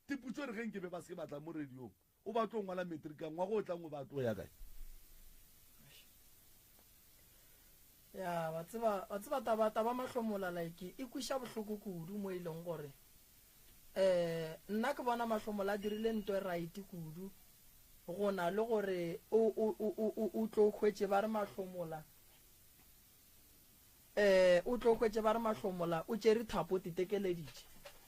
Tiputšo e re ge nke be ba se ke ba tla mo radiong, o ba tlo ngwala matric a ngwaga o tlang o ba tlo ya kae? Ya, wa tseba, wa tseba taba, taba Mahlomola like e kwiša bohloko kudu mo e leng gore eh nna ke bona Mahlomola a dirile nto e right kudu go na le gore o o o o o tlo hwetše ba re Mahlomola Eh, o tlo hwetše ba re Mahlomola o tšere thapo o tetekeleditše.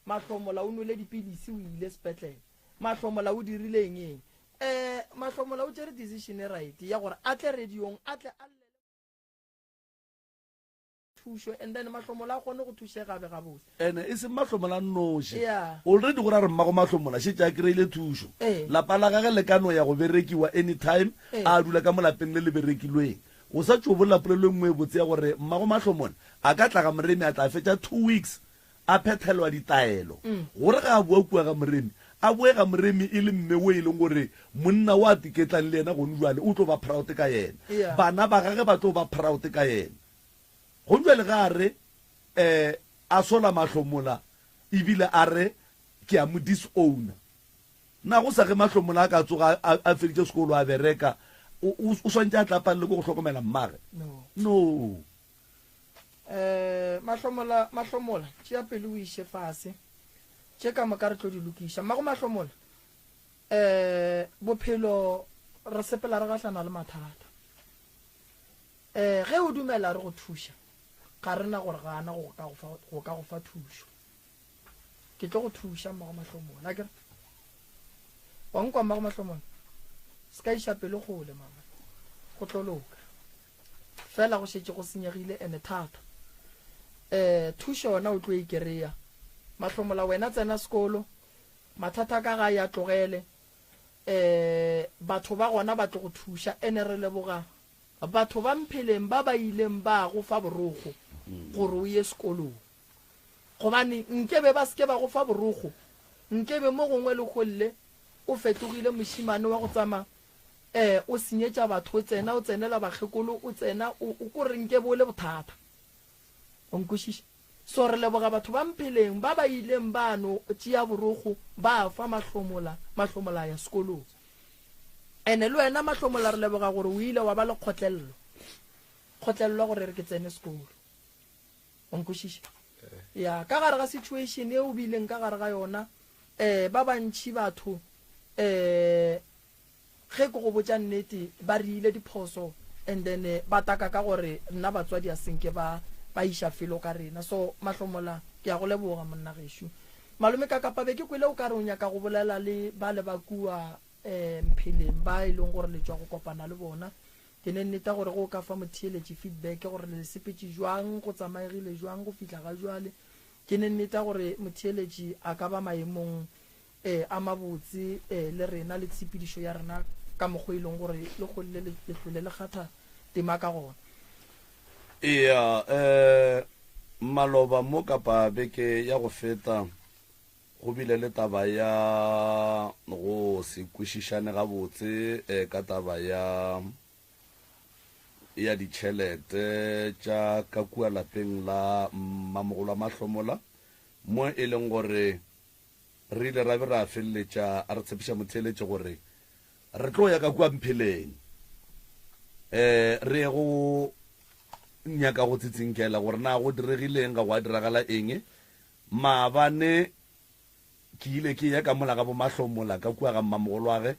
Mahlomola o nwele dipilisi o ile sepetlele. Mahlomola o dirile eng eng. Eh, Mahlomola o tšere decision e right ya gore a tle radiong a tle a llele thušo and then Mahlomola a kgone go thušega be gabotse. Ene e seng Mahlomola a nnoši. Yeah. Already go ra re mmago Mahlomola šetše a kry-ile thušo. Eh. Lapa la gage le ka no ya go berekiwa anytime Eh. a dula ka mo lapeng le le berekilweng. O sa tšo bolela polelo e nngwe e botse ya gore mmago Mahlomona a ka tla ga Moremi a tla fetša two weeks a phethelwa ditaelo gore ga a boa kua ga Moremi a boe ga Moremi e le mme wo e leng gore monna wo a tiketlang le yena gone jwale o tlo ba proud ka yena, bana ba gage ba tlo ba proud ka yena. Gone jwale ga a re um a sola Mahlomola ebile a re ke a mo disowner. Na go sa ge Mahlomola a ka tsoga a, a feditše sekolo a bereka, o, o, o swantše a tla palelwe ke go hlokomela mmage? No. No. Eh, Mahlomola, Mahlomola, tšea pelo o iše fase. Tše ka moka re tlo di lokiša. Mmago Mahlomola, eh, bophelo re sepela re gahlana le mathata. Eh, ge o dumela re go thuša, ga re na gore gana go ka go fa, go ka go fa thušo. Ke tlo go thuša, Mmago Mahlomola. Akere? Wa nkwa, Mmago Mahlomola? Se ka iša pelo kgole, mama. Go tlo loka. Fela go šetše go senyegile ene thata. Eh, thušo yona o tlo e kereya. Mahlomola, wena tsena sekolo. Mathata a ka gae a tlogele. Eh, batho ba gona ba tlo go thuša. Ene re leboga batho ba Mpheleng ba ba ileng ba go fa borokgo gore o ye sekolong. Gobane nke be ba se ke ba go fa borokgo, nke be mo gongwe le golle o fetogile mošemane wa go tsama um o senyetša batho, o tsena o tsenela bakgekolo, o tsena o, o ko re nke be o le bothata. O nkwešiša? So re leboga batho ba Mpheleng ba ba ileng ba no tšea borokgo ba fa Mahlomola, Mahlomola a ya sekolong. Ene le wena Mahlomola re leboga gore o ile wa ba le kgotlello, kgotlello gore re ke tsene sekolo. O nkwešiša? Ya, ka gare ga situation e o bileng ka gare ga yona, eh, ba bantši batho, eh, ge ke go botša nnete, ba riile diphoso and then eh, ba taka ka gore nna batswadi a senke ba ba iša felo ka rena. So, Mahlomola, ke a go leboga monna gešo. Malome Kakapa, be ke kwele o ka re o nyaka go bolela le bale ba kua eh, Mpheleng ba e leng gore le tšwa go kopana le bona. Ke ne nneta gore ge o ka fa motheeletši feedback gore le sepetše jwang, go tsamaegile jwang go fihla ga jwale, ke ne nneta gore motheeletši a ka ba maemong eh, a mabotse eh, le rena le tshepedišo ya rena ka mokgwa e leng gore le golle le hlole le kgatha tema ka gona. Eya, eh, maloba mo kapa beke ya go feta Go bile le taba ya go se kwešišane gabotse ka taba ya ya ditšhelete tša ka kua lapeng la Mmamogolo wa Mahlomola mo e leng gore re ile ra be ra feleletša re tshepiša motheeletši gore re tlo ya ka kua Mpheleng um re ye go nyaka go tsitsinkela gore na go diregileng, ga gwa diragala eng. Maabane ke ile ke ya ka mola ga boMahlomola ka kua ga mmamogolwage,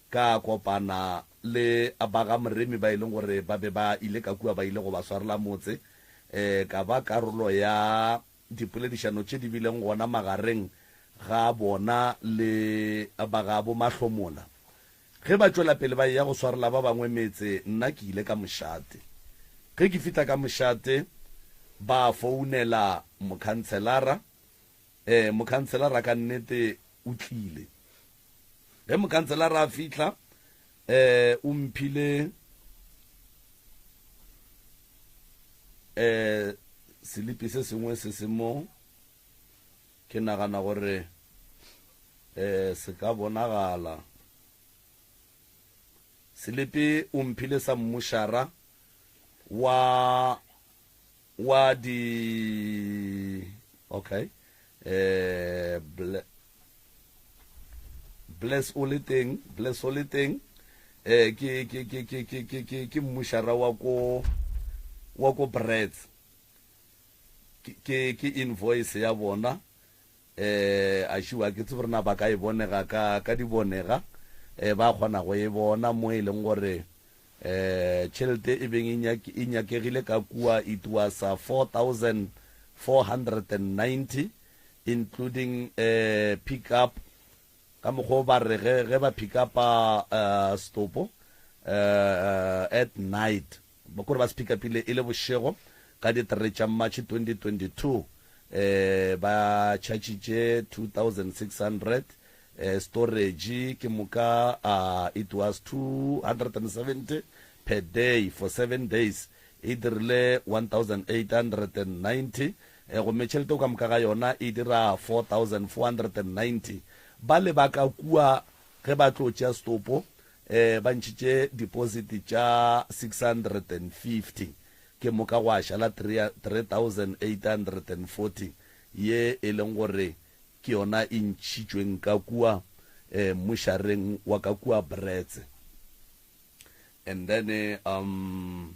ka kopana le ba ga Moremi ba e leng gore ba be ba ile ka kua ba ile go ba swarela motse. Ka ba karolo ya dipoledišano tše di bileng gona magareng ga bona le ba ga boMahlomola. Ge ba tšwela pele ba eya go swarela ba bangwe metse, nna ke ile ka mošate. Ge ke fihla ka mošate, ba founela mokhantshelara. Ee, mokhantshelara ka nnete o tlile. Ge mokhantshelara a fihla, ee, o mphile ee, selipi se sengwe se se mo. Ke nagana gore eh se ka bonagala. Selepe o mphile sa mmušara wa wa di okay eh ble. Bless o le teng, Bless o le teng. Eh ke ke ke ke ke ke ke ke mmušara wa ko wa ko Brits. Ke ke ke invoice ya bona. Eh a šiwa ke tsebe rena ba ka e bonega ka ka di bonega. Eh ba kgona go e bona mo e leng gore eh tšhelete e beng e nyake e nyakegile ka kua it was 4490 including eh pick up Ka mokgwa o ba re ge, ge ba pick upa uh, setopo uh, at night, ba kore ba se pick upile e le bošego ka di three tša March 2022, eh, ba chargitše 2600 eh, storage ke moka uh, it was 270 per day for seven days e dirile 1890 gomme tšhelete ka moka ga yona e dira 4490. Bale ba ka kua ge ba tlo tšea setopo ba ntšhitše deposit tša 650 ke moka gwa šala 3840 ye e leng gore ke yona e ntšhitšweng ka kua mmušareng wa ka kua Brits. And then um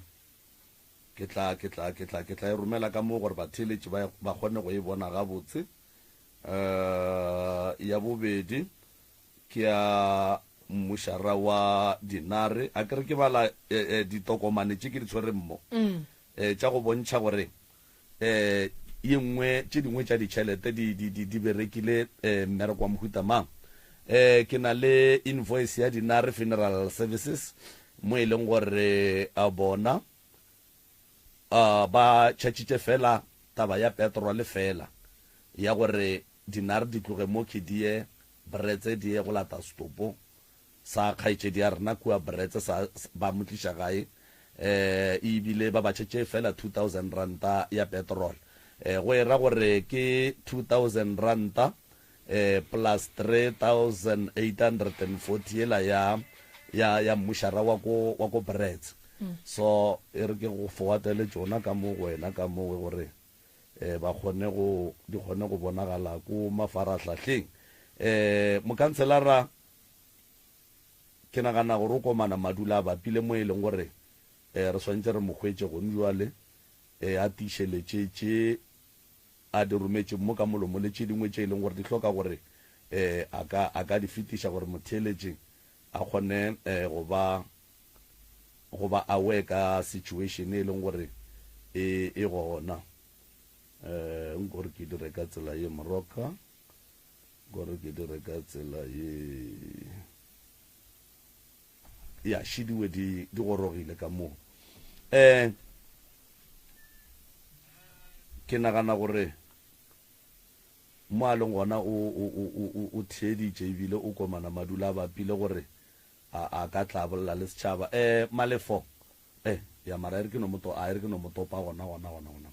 ke tla ke tla ke tla ke tla e romela ka mo gore batheeletši ba ba kgone go e bona gabotse. Uh, ya bobedi ke ya mmušara wa dinare. A ke re ke bala eh, eh, ditokomane tše ke di tshwereng mo mm. eh, tša go bontšha gore eh, ye nngwe tše dingwe tša ditšhelete di, di, di, di berekile eh, mmereko wa mohuta mang. Eh, ke na le invoice ya Dinare Funeral Services mo e leng gore a bona uh, ba tšhatšitše fela taba ya petrol fela ya gore dinare di tloge mo ke di ye Bretse di ye go lata setopo sa kgaetšedi ya rena kua Brits sa ba mo tliša gae eh ebile ba ba tšhetše fela 2000 ranta ya petrol eh go era gore ke 2000 ranta eh plus 3840 yela ya ya ya mmušara wa ko wa ko Brits so e re ke go forwardele tšona ka mo go wena ka mo gore eh ba kgone go di kgone go bonagala ko mafarahlahleng eh mokanselara Ke nagana gore o komana madula a bapile mo e leng gore re swanetše re mo hwetše gone bjale, a tiišeletše tše a di rometšeng mo ka molomo le tše dingwe tše e leng gore di hloka gore a ka, a ka di fetiša gore motheeletši a kgone go ba, go ba aware ka situation e leng gore e, e gona. Nko re ke dire ka tsela ye, Moroka. Gore ke dire ka tsela ye. Ya, šidiwe di, di gorogile ka moo. Um, ke nagana gore mo a leng gona o, o, o, o, o theeditše ebile o komana madula a bapile gore a, a ka tla bolela le setšhaba. Um, Malefo, Eh, ya mara e re ke no mo to, a e re ke no mo topa gona, gona, gona, gona.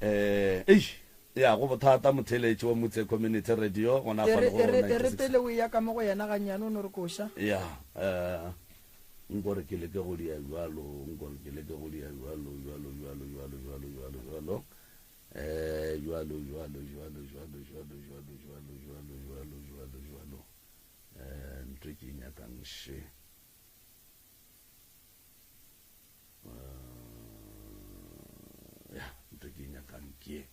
Eh, eish, ya go bothata motheeletši wa Mutse Community Radio gona E fa re, le go e re, e re 96. pele o eya ka mo go yena gannyane o no re koša. Ya, eh, nko re ke leke go dia bjalo, nko re ke leke go dia bjalo, bjalo, bjalo, bjalo, bjalo, bjalo, bjalo. Eh, bjalo, bjalo, bjalo, bjalo, bjalo, bjalo, bjalo, bjalo, bjalo, bjalo, bjalo. Eh, ntho e ke e nyakang še. Ya ntho ke nyakang ke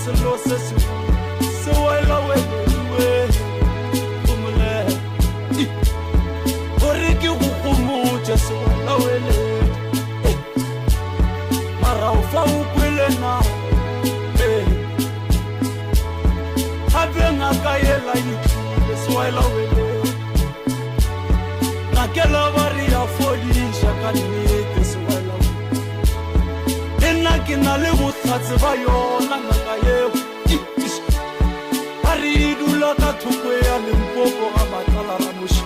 selo se segolo se wela welediwe gomolela gore ke go gomotše se wela weledi mara o fa o kwele na ee gape ngaka yela e tlile se wela weledi ngakela ba re ya fodiša ka nnete se wela Le nna ke na le bohlatse ba yona ngaka yeo. Ba re e dula ka thoko ya Limpopo ga Matlala Ramoši.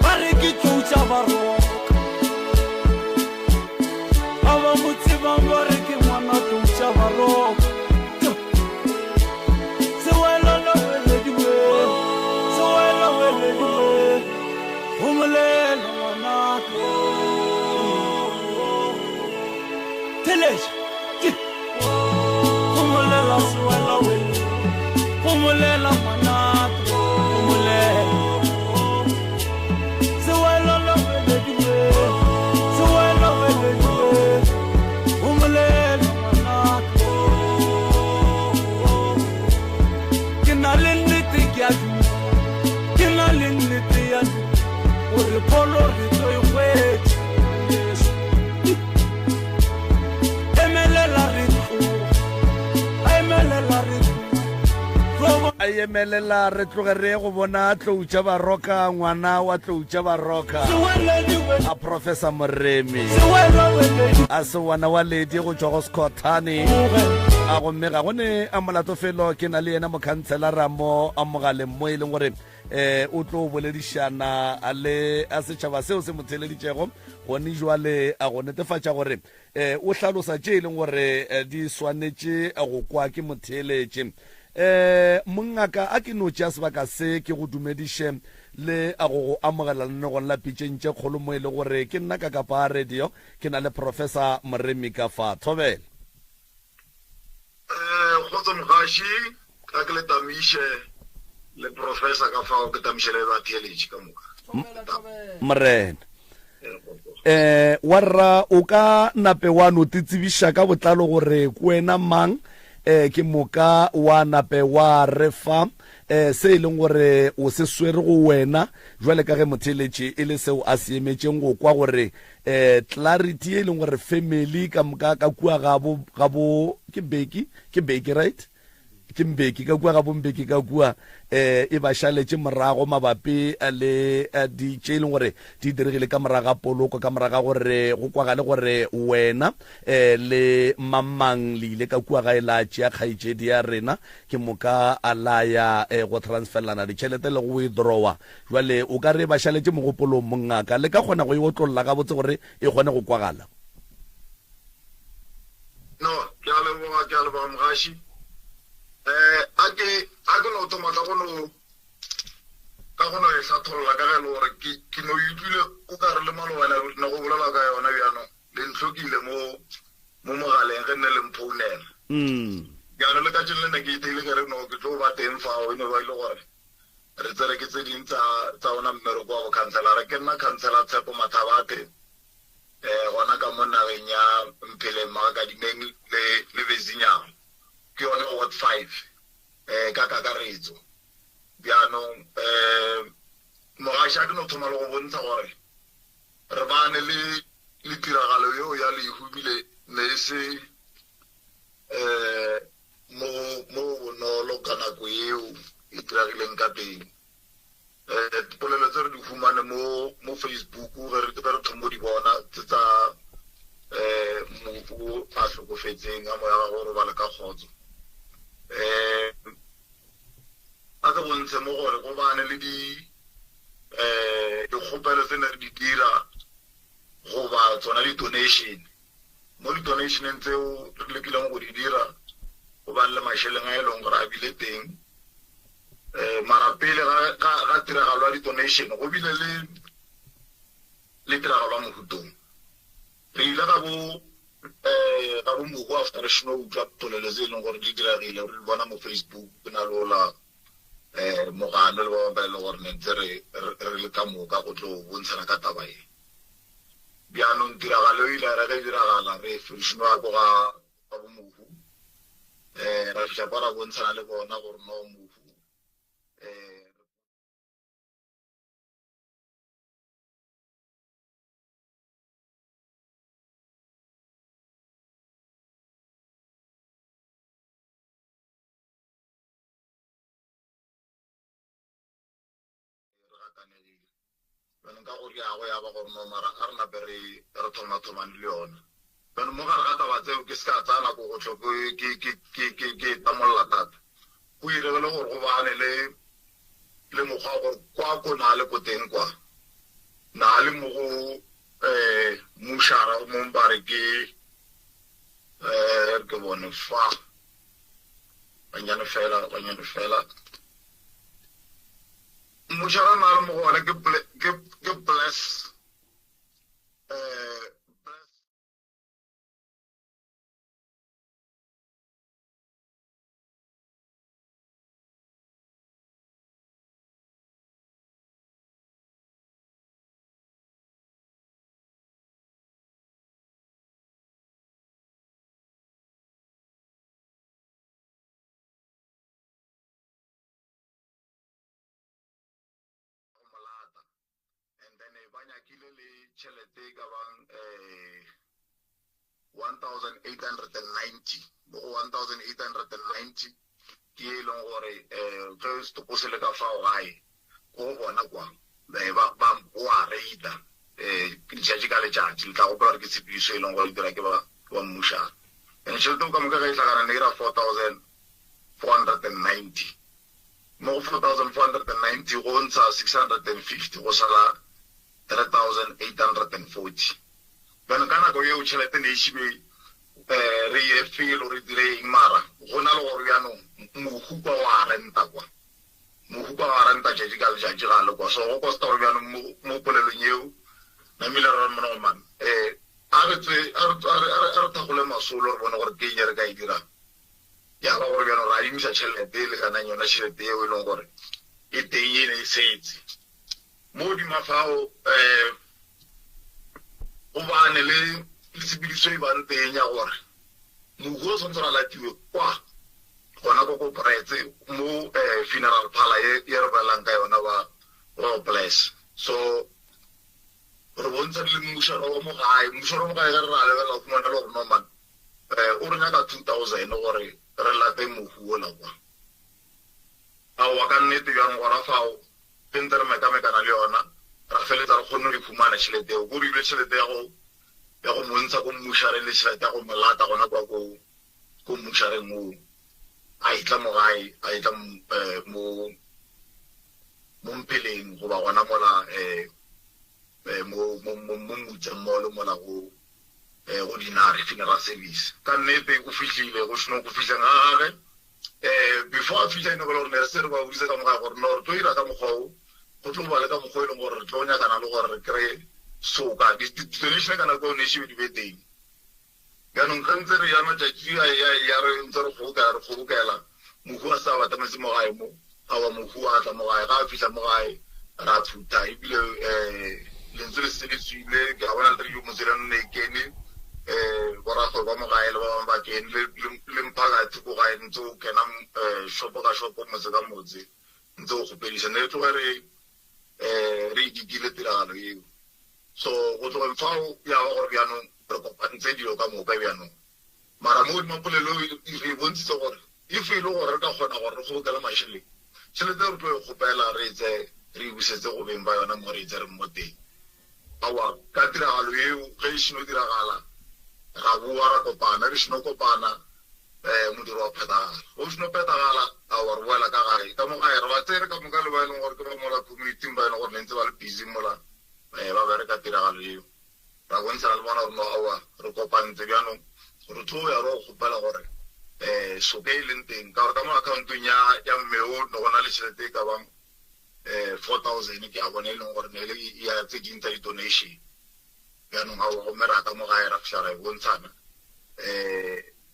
Ba re ke tlou tša Baroka. Ba ba mo tsebang ba re ke ngwana tlou tša Baroka. Sewelana welediwe, sewela welediwe, homolela ngwanaka. Theletša. Homolela sewela wele, homolela ngwanaka, homolela. Sewelana welediwe, sewela welediwe, homolela ngwanaka. Ke na le nnete ke a dumela, ke na le nnete ya gore pholo re tlo e hwetša. Yesu. Emelela re tloge, emelela re tloge. A emelela re tloge re ye go bona tlou tša baroka, ngwana wa tlou tša baroka. A Professor Moremi. A sewana wa ledi go tšwa go Skhothane. A gomme ga go ne a molato felo ke na le yena mokhantshelara mo a mogaleng mo e leng gore eh o tlo boledišana le a setšhaba seo se mo theeleditšego gone jwale a go netefatša gore eh o hlalosa tše e leng gore eh, di swanetše go kwa ke motheeletše. Eh mongaka a ke no tšea sebaka se ke go dumediše le a go go amogela lenanegong la Pitšeng tše Kgolo mo e le gore ke nna ka Kapa Radio ke na le Professor Moremi ka fa. Thobela. Eh, kgotso mogaši, ka ke le tamiše le professor ka fao ke tamiše le batheeletši ka moka. Morena. Eh, wa rra o ka nape wa no titsebiša ka botlalo gore ke wena mang eh ke moka wa nape wa re fa eh se e leng gore o se swere go wena jwale ka ge motheeletši e le seo a se emetšeng go kwa gore eh clarity e leng gore family ka moka ka kua ga bo ga bo ke beki ke beki right ke mbeki ka kua ga bombeki ka kua eh e ba šaletše morago mabapi eh, le eh, di tše e leng gore di diregile ka morago ga poloko ka morago ga gore go kwagale gore wena eh le mamang le ile ka kua gae la tšea kgaetšedi ya rena ke moka a laya eh, go transferlana ditšhelete le go withdrawa Bjale o ka re ba šaletše mogopolong, mongaka. Le ka kgona go e otlolla gabotse gore e kgone go kwagala? No, ke a leboga, ke a leboga mogaši. Eh, a ke, a ke no thoma ka go no, ka go no e hlatholla ka ge e le gore ke, ke no e utlwile o ka re le maloba ne, ne go bolelwa ka yona bjanong, le ntlhokile mo, mo mogaleng ge nne le mphounela. Bjano le kajeno le ne ke itheile ke re no ke tlo ba teng fao, e no ba e le gore Re tsere ke tse ding tsa, tsa ona mmereko wa bokhanselara. Ke nna Khansela Tshepo Mathabathe, eh, gona ka mo nageng ya Mpheleng, Magakadimeng le, le Vezinyago. Ke yona Ward 5, eh, ka kakaretso. Bjanong, eh, mogaši a ke no thoma le go bontsha gore re bane le, le tiragalo yeo ya lehu ebile ne e se, eh, Mo, mo go bonolo ka nako yeo e diragileng ka teng. Um dipolelo tse re di humane mo, mo Facebook ge re, ge re thomo di bona, tse tsa um mohu a hlokofetseng, a moya gagwe o robale ka kgotso. Um a ke bontshe mo gore go bane le di um dikgopelo tse ne re di dira goba tsona di-donation. Mo di-donation-eng tseo re lekileng go di dira, go bane le mašeleng a e leng gore a bile teng. Um mara pele ga, ga, ga tiragalo ya di-donation, go bile le, le tiragalo ya mohutong. Re ile ga bo, um ga bo mohu after re šeno utlwa polelo tse e leng gore di diragile, re di bona mo Facebook, ke na le ola um Mogano le ba bangwe ba e leng gore ne ntse re, re, re le ka moka go tlo bontshana ka taba ye. Bjanong tiragalo e ile ya re ge e diragala, re fešno ya ko ga, ga bo mohu. fihla kwa ra bontshana le bona gore no mohu um Re gakanegile. Bjale nka go riago ya ba gore no mara a re nape re re thomathomane le yona. Bjale mo gare ga taba tseo ke se ka tsaya nako go tlo ke ke ke ke ke ke e tamolla thata. Go iregile gore go bane le le mokgwa wa gore kwa ko na le ko teng kwa na le mo go eh mušara o mong ba re ke eh ke bone fa banyane fela banyane fela. Mmušara na le mo go ona ke ke ke bless eh bless go mo lata and then ba nyakile le tšhelete e ka bang um 1890 mo go 1890 ke e leng gore um ge setopo se le ka fao gae ko go bona kwa ba ba o a reita um letšatši ka letšatši le tla gopola gore ke tshepedišo e leng gore e dira ke ba ba mmušana and tšhelete o ka moka ge e hlakana ne ira 4490 Mo go 4,490 go ntsha 650 go sala 3,840. Bjale ka nako yeo tšhelete ne e šibe re ye felo re dire eng mara go na le gore bjanong mohu kwa wa renta kwa mohu kwa wa renta tšatši ka letšatši ga le kwa so go kosta gore bjanong mo mo polelong yeo namile re re mona go man a re tswe a re a re thakgole masolo re bone gore ke eng e re ka e dirang. Ya ba gore bjalo re adimiša tšhelete e lekanang yona tšhelete yeo e leng gore e teng e ne e setse. Mo godimo fao um go bane le le tshepedišo e bang teng ya gore mohu o tshwanetse gore a latiwe kwa gona ko ko Brits mo um funeral parlor ye ye re bolelang ka yona ba ba Bless. So re bontsha le mmušoro wa mo gae, mmušoro wa mo gae ge re ra lebelela o fumana le gore no man O re nyaka 2000 gore re late mohu wola kwa. Aowa, ka nnete bjang gona fao ge ntse re mekamekana le yona, ra feletsa re kgonne go e humana tšhelete yeo. Ko rile tšhelete ya go, ya go mo ntsha ko mmušareng le tšhelete ya go mo lata gona kwa ko, ko mmušareng woo. A etla mo gae, a etla mo, mo Mpheleng goba gona mola mo, mo, mo, mo Moutse Mall mola go, go Dinare Funeral Service. Ka nnete o fihlile, go šno go fihleng ga gage, before a fihla e no ba le gore ne re se re ba boditse ka moka gore no re tlo ira ka mokgwa o, go tlo ba le ka mokgwa o e leng gore re tlo nyakana le gore re kry-e soka. Di-donation ka nako eo ne e šebe di be teng. Bjanong ge ntse re ya matšatši a eya eya re ntse re kgobokela re kgobokela, mohu a se a batametse mo gae mo, aowa mohu a tla mo gae, ga a fihla mo gae ra phutha ebile um lentswe le setse le tswile, ke a bona le radio Motsweding ne e kene, um borakgwebo ba mo gae le ba bangwe ba kene le, le, le mphakathi ko gae ntse o kena um shopo ka shopo motse ka motse ntse o kgopediša, ne re tloge re um re e dikile tiragalo eo. So go tlogeng fao ya ba gore bjanong re kopantse dilo ka moka bjanong. Mara mo godimo ga polelo eo re e bontshitse gore if e le gore re ka kgona gore re kgobokele mašeleng, tšhelete e re tlo e kgopela re e tseye re e busetse go beng ba yona mo re e tsereng mo teng. Aowa, ka tiragalo eo ge e šeno diragala ra bowa ra kopana, re šeno kopana modiro wa phethagala. Ge o šeno phethagala, aowa re boela ka gae. Ka mo gae re ba tsere ka moka le ba e leng gore ke ba mola community-ing ba e leng gore ne ntse ba le busy mola ba bereka tiragalo eo. Ra bontshana le bona gore no aowa re kopantse bjanong re tlo ya ro kgopela gore soka e leng teng ka gore ka mo accountong ya ya mme o ne go na le tšhelete e ka bang 4000 ke a bona e leng gore ne le ya tse ding tsa di-donation. Bjanong aowa gomme ra ka mo gae ra fihla ra e bontshana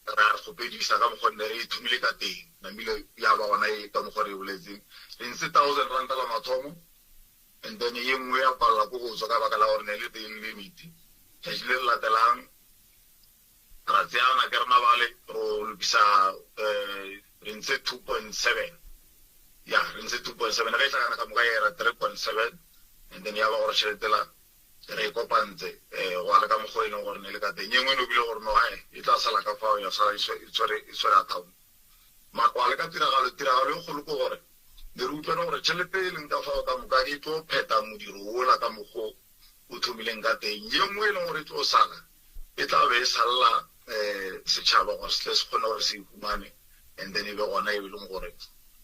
ra kgopedisa ka mokgwa ne re e thomile ka teng namile ya ba gona e ka mokgwa re e boletseng re ntse thousand ranta la mathomo. And then ye nngwe ya palela ko go tswa ka baka la gore ne le daily limit. Tšatši le le latelang ra tseana ke rena bale ro lokisa ntshe 2.7. Ya, re ntshe 2.7. Ge e hlakana ka moka ya era 3.7 and then ya ba gore tšhelete la re e kopantse um gwa le ka mokgwa e leng gore ne le ka teng. Ye nngwe e no bile gore no ae e tla sala ka fao ya sala e tshwere e tshwere account. Mara gwa le ka tiragalo, tiragalo e kgolo ke gore ne re utlwane gore tšhelete e leng ka fao ka moka e tlo phetha modiro wola ka mokgo o thomileng ka teng. Ye nngwe e leng gore e tlo sala e tla be e salla um setšhaba gore se tle se kgone gore se e humane and then e be gona e leng gore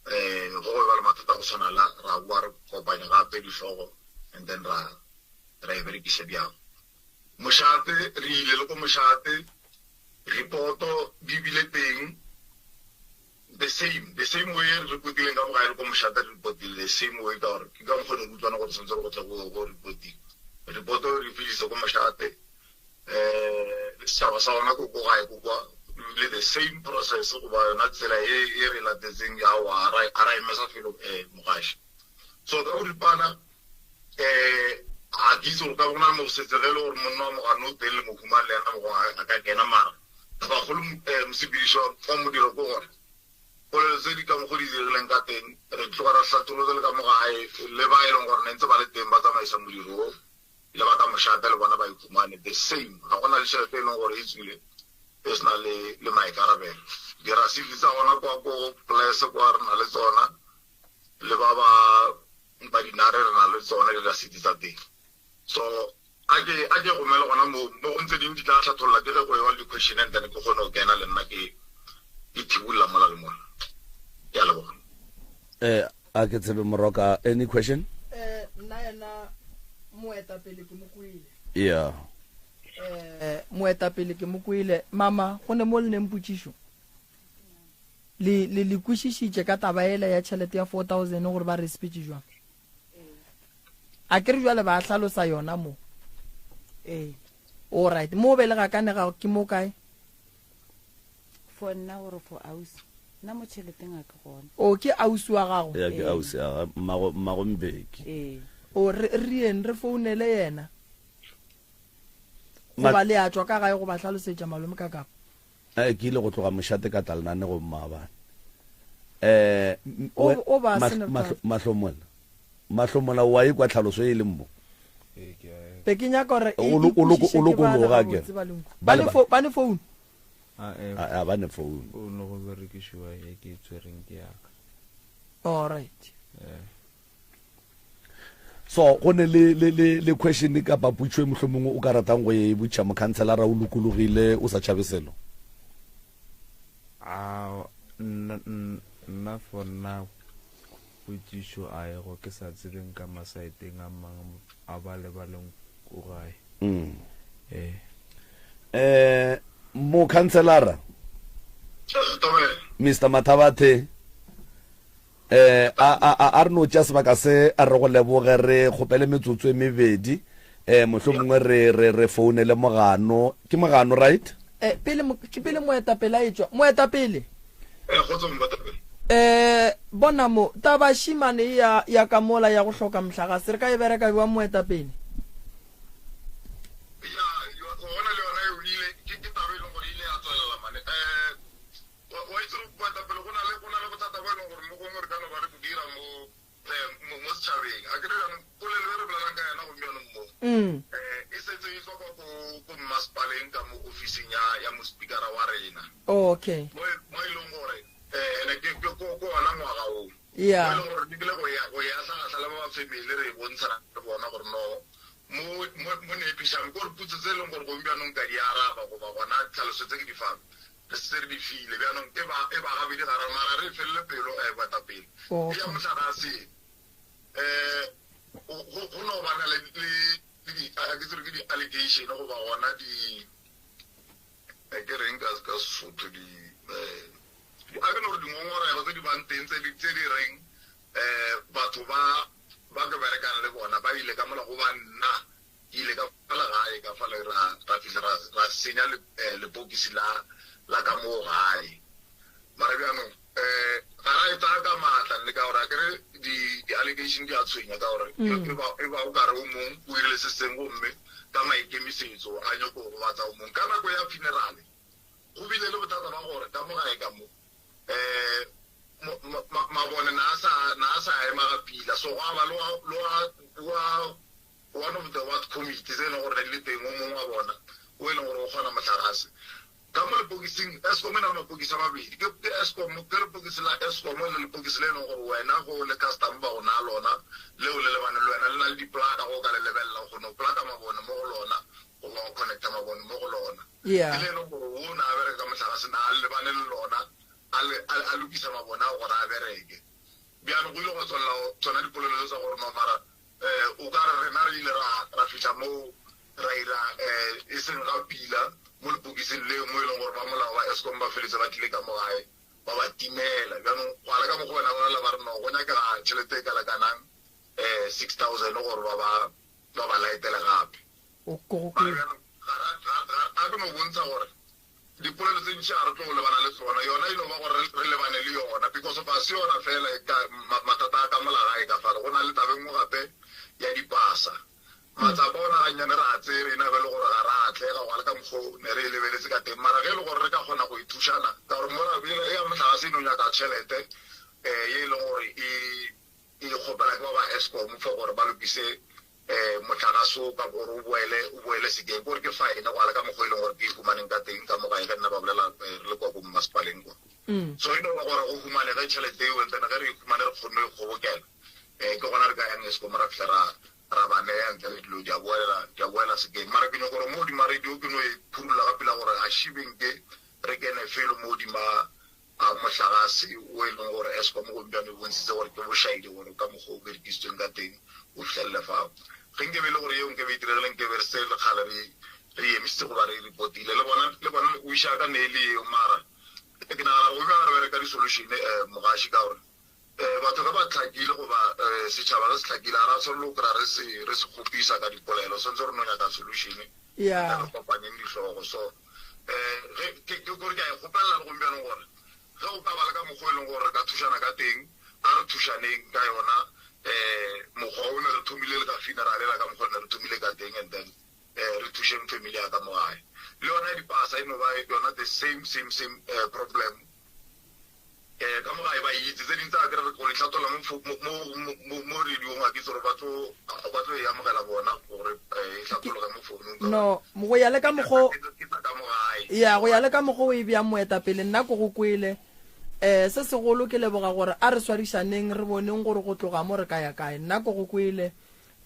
um go go ba le mathata go tshwana la ra boa re kopanya gape dihlogo and then ra ra e berekiša bjang. Mošate re ile le ko mošate reporto di bile teng the same the same way re reportileng ka mogae le ko mošate re reportile the same way ka gore ke ka mokgwa ne re utlwana gore tshwanetse re go tle go go reportiwa. Reporto re fihlise ko mošate um le setšhaba sa gona ko ko gae ko kwa le the same process goba yona tsela e e re latetseng ya wa ra a ra emesa felo um mogaši. So ka boripana um ga ke itse gore ka bo go na le mo go setse ge e le gore monna wa mogano o teng le mohumane le yena mogong a ka kena mara tabakgolo um mosepedišo wa modiro ke gore polelo tse di ka mokgo di dirileng ka teng re tloga ra hlatholotse le ka mo gae le ba e leng gore ne ntse ba le teng ba tsamaisa modiro o le ba ka mošate le bona ba ikhumane the same. Ga gona le tšhelete e leng gore e tswile e se na le le maikarabelo. Dirasiti tsa gona kwa ko polese kwa re na le tsona le ba ba ba dinare re na le tsona dirasiti tsa teng. So a ke a ke gomele gona mo mo go ntse ding di tla hlatholla ke ge go ewa le di-question and then ke kgone go kena le nna ke ke thibolla mola le mola. Ke a leboga. Eh, a ke tsebe Moroka, any question? Eh, nna yena moetapele ke mo kwele. Yeah. Eh, moetapele ke mo kwele. Mama, go ne mo le neng potšišo? Le le le kwešišitše ka taba ela ya tšhelete ya 4000 gore ba re sepetše jwang? A ke re jwale ba hlalosa yona mo. Ee. All right, mo be le gakanega ke mo kae? For nna gore for ausi. Nna mo tšheleteng a ke gona. O ke ausi wa gago? Ya ke ausi ya mmago mmago Mbeki. Ee. O re re yeng re founele yena. Goba le a tšwa ka gae go ba hlalosetša malome ka kapa. Eh, ke ile go tloga mošate ka tla lenanegong maabane. Eh, O- o ba se ne Mahlomola. Mahlomola o a ikwa tlhaloso e leng mo. Ee, ke a e. Be ke nyaka gore e- O lo- e o lo- kwešiše o ke ba lokologa, le akere? gabotse ba le nku. Ba Ba le ne ba- fo- ba ne phone? A, eh, A, a ba ne phone. Phone go berekišiwa e ke e tshwereng ke yaka. All right. Eh. So go ne le le le le question kapa potšo e mohlomongwe o ka ratang go e botša mokhanselara o lokologile o sa tšhabe selo? A nna nna for nna potšišo a e go ke sa tsebeng ka masaeteng a mang a ba le ba leng ko gae. Mm. Eh. Eh mokhanselara Mr Mathabathe Eh, a, a, a, a re no tšea sebaka se, a re go leboge, re kgopele metsotso e mebedi, eh, mohlomongwe re, re, re founele Mogano. Ke Mogano, right? Eh, pele, ke pele moetapele a etšwa. Moetapele. Eh, kgotsong moetapele. Eh, bona mo, taba šimane e ya, ya ka mola ya go hloka mohlagase, re ka e bereka bjang moetapele? Ya, gona le yona eo ile, ke, ke taba e leng gore ile ya tswelela mane. Eh, Wa, wa itse gore boetapele go na le, go na le bothata bo e leng gore mo gongwe re ka no ba re bo dira mo, eh, mo, mo setšhabeng. A ke re jaanong polelo e re bolelang ka yona gompianong mo, eh, e setse e tswa kwa ko, ko mmasepaleng ka mo ofising ya, ya mospikara wa rena. Okay. Mo e, mo e leng gore, eh, ene ke, ke ko, ko ona ngwaga o. Yeah. Mo e leng gore re lekile go ya, go e ahlahla le ba ba family re e bontshana le bona gore no, mo, mo, mo nepišang, ke gore potso tse e leng gore gompianong ka di araba goba gona tlhaloso tse ke di fang, Re setse re di file. Bjanong e ba, e ba gabedi gararo, mara re e felele pelo, eh, boetapele. Okay. E ya mohlagase, eh, go, go, go no ba na le, le, le di, a ke tsebe ke di allegation goba gona di, eh, ke reng ka, ka Sesotho, di, eh, di, a ke no re dingongorego tse di bang teng tse di, tse di reng, eh, batho ba, ba ke berekang le bona ba ile ka mola goba nna Ke ile ka fala gae ka fale ra ra fihla ra ra senya le eh, lepokisi la la ka moo gae. Mara bjanong eh ga ra e tsaya ka maatla nne ka gore akere di di allegation di a tshwenya ka gore e e ba e ba o kare o mong o irile se sengwe gomme ka maikemisetso a nyoko go gobatsa o mong. Ka nako ya funeral go bile le bothata ba gore ka mo gae ka mo eh. So gwa ba le wa, le wa, wa one of the ward committee tse e leng gore ne di le teng, o mongwe wa bona o e leng gore o kgona mohlagase. Ka mo lepokising, Eskom e na le mapokisi a mabedi, ke, ke Eskom, ke lepokisi la Eskom le lepokisi le e leng gore wena ge o le customer ba go naya lona, leo le lebane le wena, le na le diplaka ge o ka le lebelela, o kgona go plaka mabone mo go lona goba go connecta mabone mo go lona. Yeah. Ke le e leng gore wo ne a bereka ka mohlagase, ne a lebane le lona, a le, a, a lokisa mabone ao gore a bereke. Bjalo go ile gwa tswelela tsona dipolelo tse tsa gore no mara um o ka re rena re ile ra, ra fihla moo ra ira um e seng ga pila mo lepokising leo mo e leng gore ba molao ba Eskom ba feletse ba tlile ka mo gae ba ba timela. Bjanong gwa le ka mokgwa wena bolela ba re no go nyakega tšhelete e ka lekanang um 6000 gore ba ba ba ba laetele gape. O ko go Mara kwele. bjanong ga ra, ga, ga, a ke no bontsha gore Dipolelo tse ntši ga re tlo lebana le tsona, yona e no ba gore re lebane le yona because of ga se yona fela e ka mathata a ka mola gae ka fale. Go na le taba e nngwe gape ya dipasa. Matsapa ona gannyane re a tsere ena be le gore ga ra atlega gwa le ka mokgo ne re e lebeletse ka teng, mara ge e le gore re ka kgona go e thušana ka gore mola ya mohlagase e no nyaka tšhelete um ye e leng gore e e kgopela ke ba ba Eskom for gore ba lokise um mohlagase o ka gore o boele o boele sekeng, ke gore ke fine go ya le ka mokgwa e leng gore ke e humaneng ka teng ka mo gae ge nna ba bolela re le kwa ko mmasepaleng kwa. So e no ba gore go humanege tšhelete eo and then ge re e humane re kgonne go e kgobokela um ke gona re ka yang Eskom ra fihla ra ra ba neya ntle le dilo di a boela di a boela sekeng. Mara ke nyoko gore mo godima radio ke no e phurulla ka pela gore a šibeng ke re kene felo mo godima A mohlagase wo e leng gore Eskom gompiano e bontshitse gore ke bošaedi gore ka mokgwa o berekisitsweng ka teng o fihlelele fao. Ge nke be e le gore yeo nke be e diregile nke be re se le kgale re re e emisitse goba re e reportile. Le bona le bona wish ya ka ne e le yeo mara ke nagana gore gompiano re bereka di-solution um mogaši ka gore um batho ge ba hlakile goba um setšhaba ge se hlakile ga ra tshwanelo go kry-a re se re se kgopisa ka dipolelo swantse re no nyaka solution Yeah. re kopaneng dihlogo so um ge ke ke gore ke a e kgopelela le gompiano gore ge go ka ba le ka mokgwa e leng gore re ka thušana ka teng, a re thušaneng ka yona um mokgwa o ne re thomile le ka funeral ela ka mokgwa ne re thomile ka teng and then um re thušeng family ya ka mo gae. Le yona ya dipasa e no ba yona the same same same um problem. Eh, ka mo gae ba itse tse ding tsa kere go di tlhatholla mo mo mo mo radiong a ke itse gore ba tlo ba tlo e amogela bona gore eh, e hlathologe mo founung no go ya le ka mokgo ke tsa ka mo gae ya go ya le ka mokgo o e bjang moetapele nna ko go kwele um se segolo ke leboga gore a re swarišaneng re boneng gore go tloga mo re ka ya kae nna ko go kwele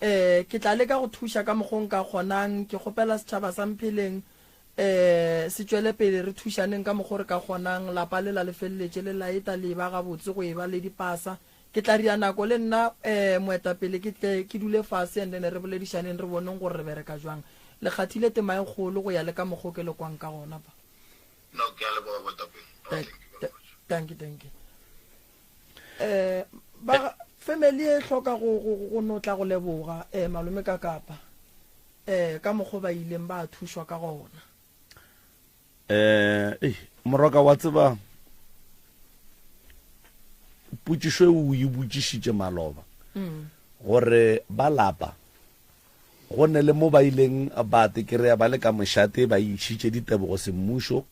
um ke tla leka go thuša ka mokgo nka kgonang ke kgopela setšhaba sa mpheleng E, se tšwele pele, re thušaneng ka mokgo re ka kgonang. Lapa lela le feleletše le laeta le eba gabotse go eba le dipasa. Ke tla ria nako le nna, e, moetapele, ke tle ke dule fase and then re boledišaneng re boneng gore re bereka jwang. Le kgathile tema e kgolo go ya le ka mokgo ke le kwang ka gona fa. No, ke a leboga moetapele. No, thank you very much. Dankie, dankie. Eh, ba family e hloka go go go no tla go leboga eh malome ka kapa. Eh, ka mokgo ba ileng ba thušwa ka gona. Eh, ei, moroka wa tseba potšišo e o e botšišitše maloba mm. gore ba lapa go ne le mo ba ileng ba tekereya ba le ka mošate ba išitše ditebogo semmušo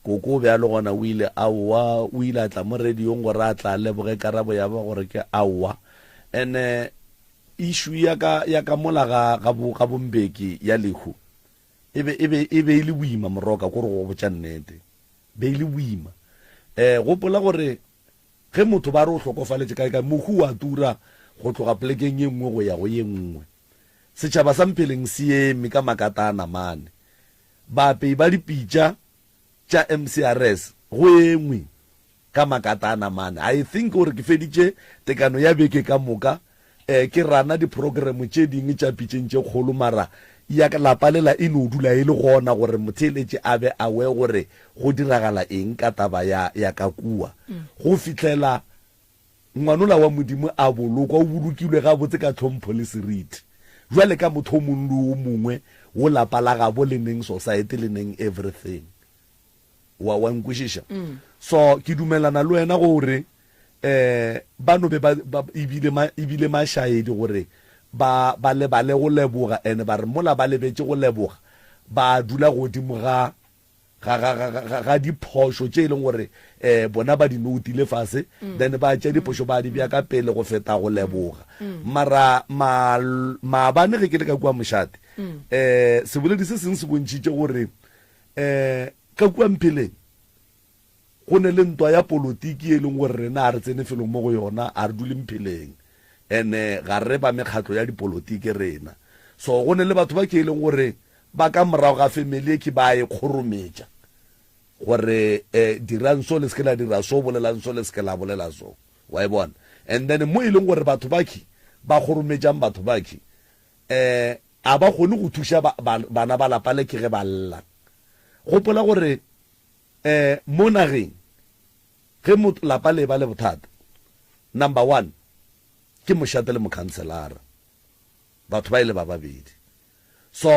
koko o be a le gona o ile aowa o ile a tla mo radiong gore a tla leboge karabo ya ba gore ke aowa ene Issue ya ka ya ka mola ga ga bo ga bombeki ya lehu e be e be e be e le boima moroka ko re go botša nnete be e le boima eh gopola gore ge motho ba re o hlokofaletše kae kae mohu wa tura go tloga plekeng ye nngwe go ya go ye nngwe setšhaba sa mpheleng se eme ka makata a namane baapei ba dipitša tša MCRS go engwe ka makata a namane. I think gore ke feditše tekano ya beke ka moka eh, ke rana di-program tše dingwe tša pitšeng tše kgolo mara ya lapa lela e no dula e le gona gore motheeletši a be aware gore go diragala eng ka taba ya, ya ka kua. Go fihlela ngwanola wa Modimo a bolokwa, o bolokilwe gabotse ka tlhompho le seriti. Bjale ka motho o mongwe le o mongwe wo lapa la gabo le neng society le neng everything. Wa, wa nkwešiša? So, ke dumelana le wena gore um ba no be ba, ba, ebile ma, ebile mašaedi gore ba, ba lebale go leboga, and ba re mola ba lebetše go leboga, ba dula godimo ga, ga ga ga ga ga diphošo tše e leng gore um bona ba di noutile fase mm. then ba tšea diphošo ba di bja ka pele go feta go leboga mm. mara maabane ge ke le ka kua mošate um seboledi se sengwe se bontšhitše gore um ka kua mpheleng Go ne le ntwa ya polotiki e leng gore rena a re tsene felong mo go yona, a re dule mpheleng. Ene ga re ba mekgatlo ya dipolotiki rena. So go ne le batho ba ke e leng gore ba ka morago ga family e ke ba e kgorometša gore eh, dirang so le se ke la dira so, bolelang so le se ke la bolela so. Wa e bona? And then mo e leng gore batho ba ke ba kgorometšang batho ba ke eh a ba kgone go thuša ba, ba, bana ba lapa le ke ge ba lla. Gopola gore Eh, mo nageng, ge motho, lapa le eba le bothata, number one, ke mošate le mokhanselara. Batho ba e le ba babedi. So,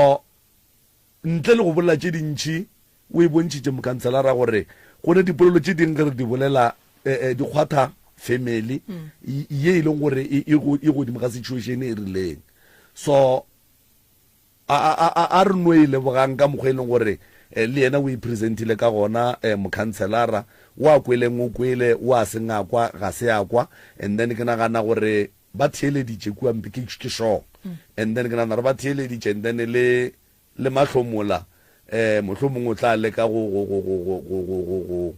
ntle le go bolela tše dintši, o e bontšhitše mokhanselara gore go ne dipolelo tše dingwe ge re di bolela, eh, eh, di kgwatha family ye e leng gore e, e, e godimo ga situation e rileng. So, A, a, a, a re no e lebogang ka mokgwa e leng gore eh, le yena o e presentile ka gona, eh, mokhanselara. O a kweleng o kwele, o a seng a kwa ga se a kwa. And then ke nagana gore ba theeleditše kua mpe, ke, ke sure. And then ke nagana gore ba theeleditše, and then le, le Mahlomola, eh, mohlomongwe o tla leka go, go, go, go, go, go, go, go, go,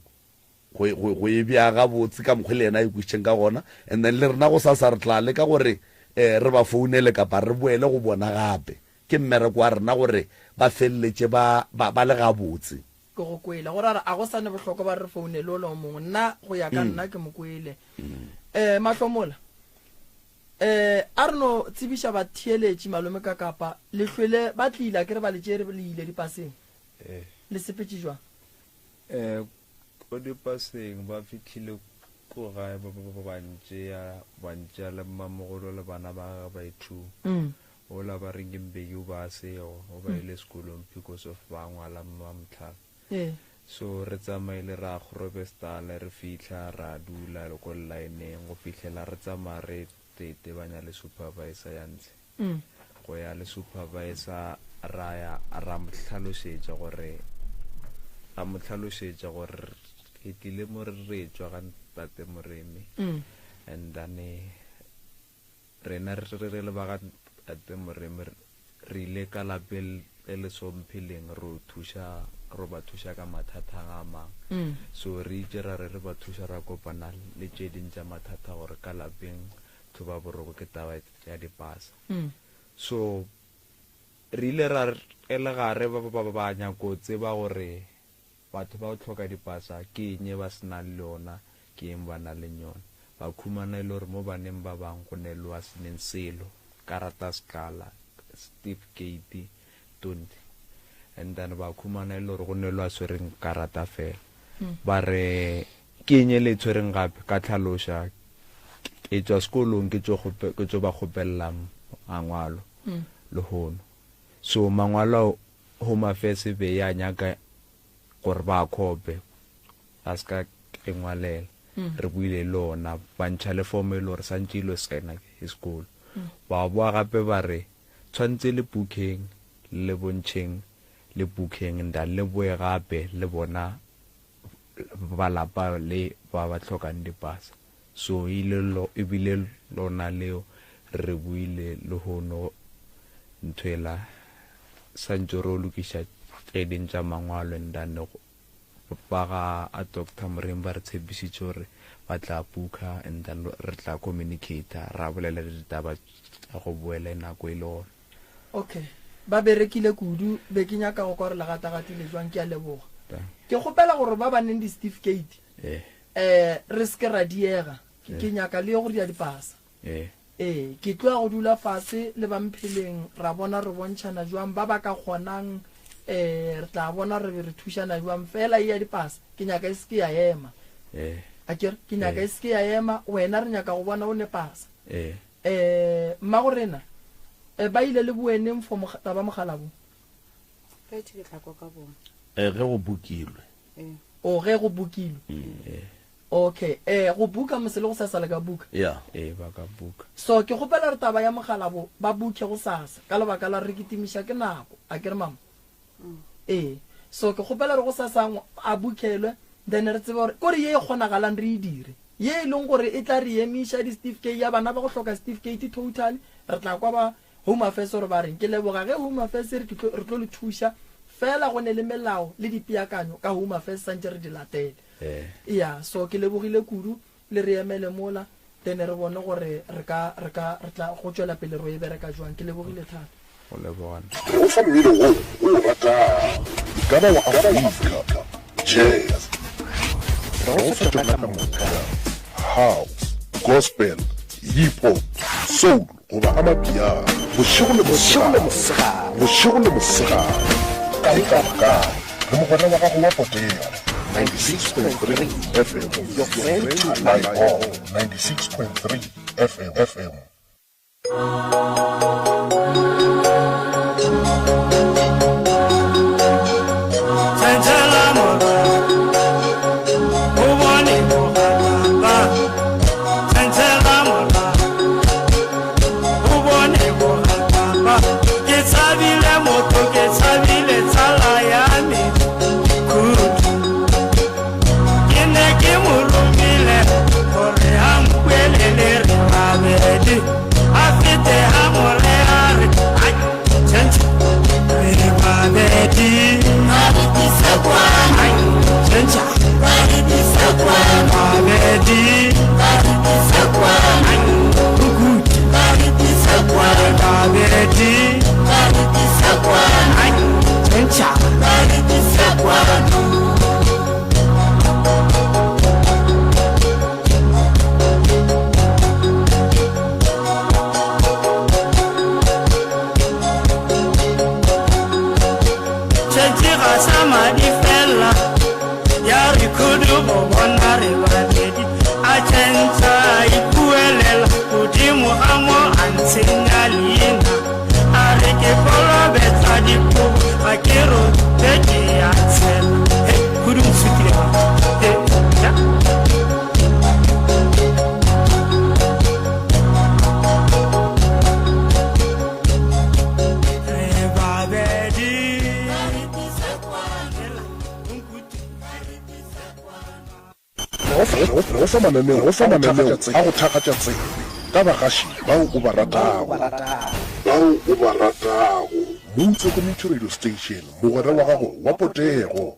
go, go, go e bea gabotse ka mokgwa le yena a e kwešišeng ka gona. And then le rena gosasa re tla leka gore um re ba founele kapa re boele go bona gape. Ke mmereko wa rena gore ba feleletše ba, ba, ba le gabotse. Ke go kwele. Go ra gore a go sa ne bohlokwa ba re founele ola o mongwe. Nna go ya ka nna ke mo kwele. Um Mahlomola, um a re no tsebiša batheeletši malome ka kapa le hlwele ba tlile akere ba le tšere le ile dipaseng. Le sepetše jwang? Um Ko dipaseng ba fihlile ko gae ba ba ba ntšea, ba ntšea le mmamogolo le bana ba gagwe ba i-two. Ola ba reng ke Mbeki o ba a sego, o ba ile sekolong because of ba ngwala mmamotlhala. So re tsamaile ra Grobestal, re fihla ra dula le ko line-eng go fihlela re tsamaya re itebanya le supervisor ya ntshe. Go ya le supervisor ra ya ra mo hlalošetša gore ra mo hlalošetša gore re tlile mo re re tšwa ga ntate Moremi and then rena re re le ba ga ntate Moremi re ile ka lapeng le le sompheleng ro thuša ro ba thuša ka mathata a mang so re itše ra re re ba thuša ra kopana le tše ding tša mathata gore ka lapeng thoba boroko ke taba ya dipasa. So re ile ra re le gare ba ba ba nyako tseba gore batho ba go hloka dipasa ke eng e ba se nang le yona, ke eng ba nang le yona. Ba khumana e le gore mo baneng ba bang go ne le wa se neng selo, karata sekala, certificate, tonti. And then ba khumana e le gore go ne le wa swereng karata fela. Ba re Ke eng e le tshwereng gape? Ka hlaloša, Ke tšwa sekolong ke tšo ke tšo ba kgopelela mangwalo lehono. So mangwalo ao Home Affairs e be ya nyaka gore ba a khope, a se ka ke ngwalela. Re buile le ona, ba ntšha le form e le gore santše e lo signa ke sekolo. Ba boa gape ba re tshwantse le booking le bontšheng le booking nda le boe gape le bona ba lapa le ba ba hlokang dipasa. So ile lo ebile lona leo re buile lehono nthwela santse ro lokiša tše ding tša mangwalo and then ba ga a Doctor Moreng ba re tshepišitše gore ba tla booka and then re tla communicate ra bolela le ditaba tša go boele nako e le gona. Okay. Ba berekile kudu, be ke nyaka go kwa gore le gatagatile jwang, ke a leboga. Ke kgopela gore ba ba neng di-certificate eh re se ke ra diega, ke nyaka le ye go dia dipasa. Ee, ke tlo ya go dula fase le ba Mpheleng ra bona re bontšhana jwang, ba ba ka kgonang eh re tla bona re be re thušana jwang, fela e ya dipasa ke nyaka e se ke ya ema. Akere ke nyaka e se ke ya ema, wena re nyaka go bona o ne pasa. Eh, mmagorena, eh, ba ile le boeneng for moga, taba mogalabo? Ka itše ke tla kwa ka bona. Eh, ge go bukilwe. Eh. O, ge go bukilwe. Eh. Okay, eh, go buka mose le go sasa le ka buka? Yeah. Eh, ba ka buka. So, ke kgopela re taba ya mogalabo ba buke go sasa, ka lebaka la re kitimiša ke nako. A ke re mama? Ee. So ke kgopela gore gosasa a bookelwe then re tsebe gore kore ye e kgonagalang re e dire. Ye e leng gore e tla re emiša di-certificate ya bana ba go hloka certificate totally, re tla kwa ba Home Affairs gore ba reng. Ke leboga ge Home Affairs e re ke tlo, re tlo le thuša, fela go ne le melao le dipeakanyo ka Home Affairs santše re di latele. Eya, so ke lebogile kudu, le re emele mola, then re bone gore re ka, re ka, re tla go tšwela pele ro e bereka jwang. Ke lebogile thata. Go leboga nna. Re go fa mmino wo o o ratago, e ka ba wa Afrika, jazz, re go fa tšona ka moka, house, gospel, hip hop, soul goba amapiano, bošego le mosegare, bošego le mosegare, kae kapa kae, le mogwera wa gago wa potego, 96.3 FM, your friend to rely on, 96.3 FM, FM. Go fa mananeo go fa mananeo a go thakgatša tsebe ka bagaši bao o ba ratago. Bao o ba ratago. Moutse Community Radio Station, mogwera wa gago wa potego.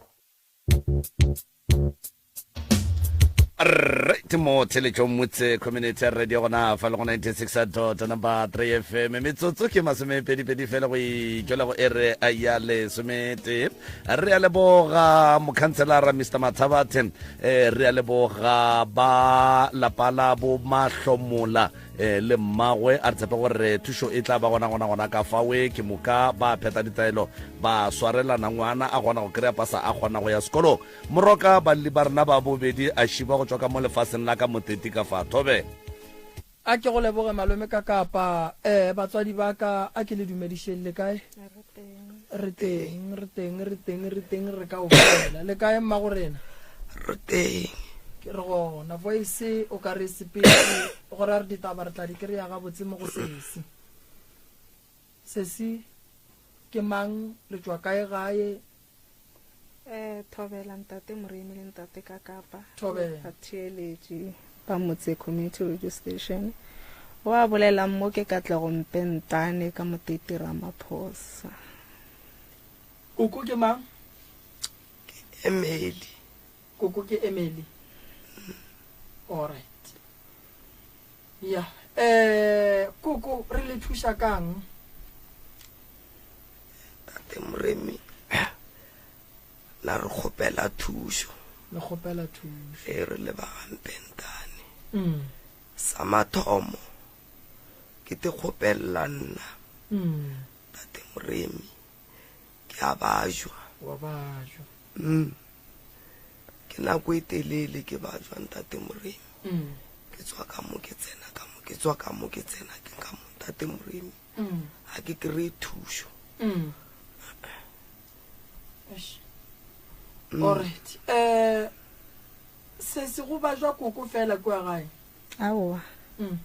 Right mo theletšong motse community radio gona fa le go 96 dot number 3 fm metsotso ke masomepedipedi fela go itšwela go ere ya lesometee re a leboga mokhanselara mr mathabathe eh, re a leboga ba lapa la bo mahlomola eh, le mmagwe a re tshepe gore thušo e tla ba gona gona gona ka fawe ke moka ba phetha ditaelo ba swarelana ngwana a kgona go kry-a pasa a kgona go ya sekolong moroka balli ba rena ba bobedi a šiba go tšwa ka mo lefaseng la ka moteti ka fa thobe A ke go leboge malome ka kapa eh batswadi ba ka a ke le dumedišeng le kae re teng re teng re teng re teng re ka o fela le kae mma go rena re teng ke re gona voice o ka re sepetse go ra re ditaba re tla di kry-a gabotse mo go sesi sesi ke mang le tšwa kae gae Eh, thobela ntate Moremi le ntate Kakapa. Thobela. Batheeletši ba motse community radio station. Wa bolelang mo ke Katlego Mpentane ka Moteti Ramaphosa. Koko ke mang? Ke Emily. Koko ke Emily. All right. Ya, eh koko re le thuša kang? Tate Moremi na re kgopela thušo. Le kgopela thušo. E re le ba gampentane. Mm. Sa mathomo ke te kgopella nna. Mm. Tate Moremi ke a bajwa. Wa bajwa. Mm. Ke nako e telele ke bajwa ntate Moremi. Mm. Ke tswa ka mo ke tsena ka mo ke tswa ka mo ke tsena ke ka mo ntate Moremi. Mm. Ga ke kry-e thušo. Mm. Eish. Mm. Alright. Eh se se go bajwa koko fela kua gae. Aowa. Mm.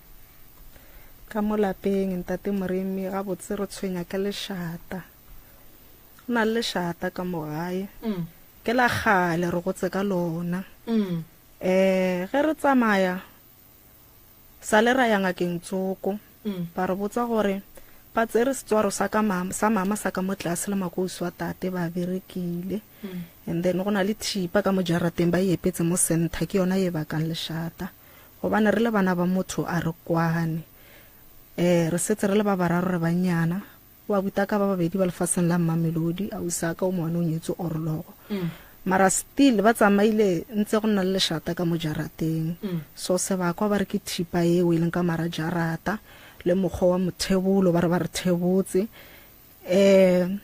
Ka mo lapeng ntate Moremi gabotse re tshwenya ka lešata. Go na le lešata ka mo gae. Ke la kgale re gotse ka lona. Um ge re tsamaya sa le ra ya ngakeng tsoko ba re botsa gore ba tsere setswaro sa ka mama sa mama sa ka mo tlase le makousi wa tate ba berekile. And then go na le thipa ka mo jarateng ba e epetse mo center ke yona ye bakang lešata. Gobane re le bana ba motho a re kwane. Um re setse re le ba bararo re bannyana. Wa butaka ba babedi ba lefaseng la Mmamelodi, ausi a ka o mongwe o nyetswe Orlogo. Mara still ba tsamaile ntse go nna le lešata ka mo jarateng. So sebakwa ba re ke thipa yeo e leng ka mara jarata le mokgwa wa mothebolo ba re ba re thebotse. Um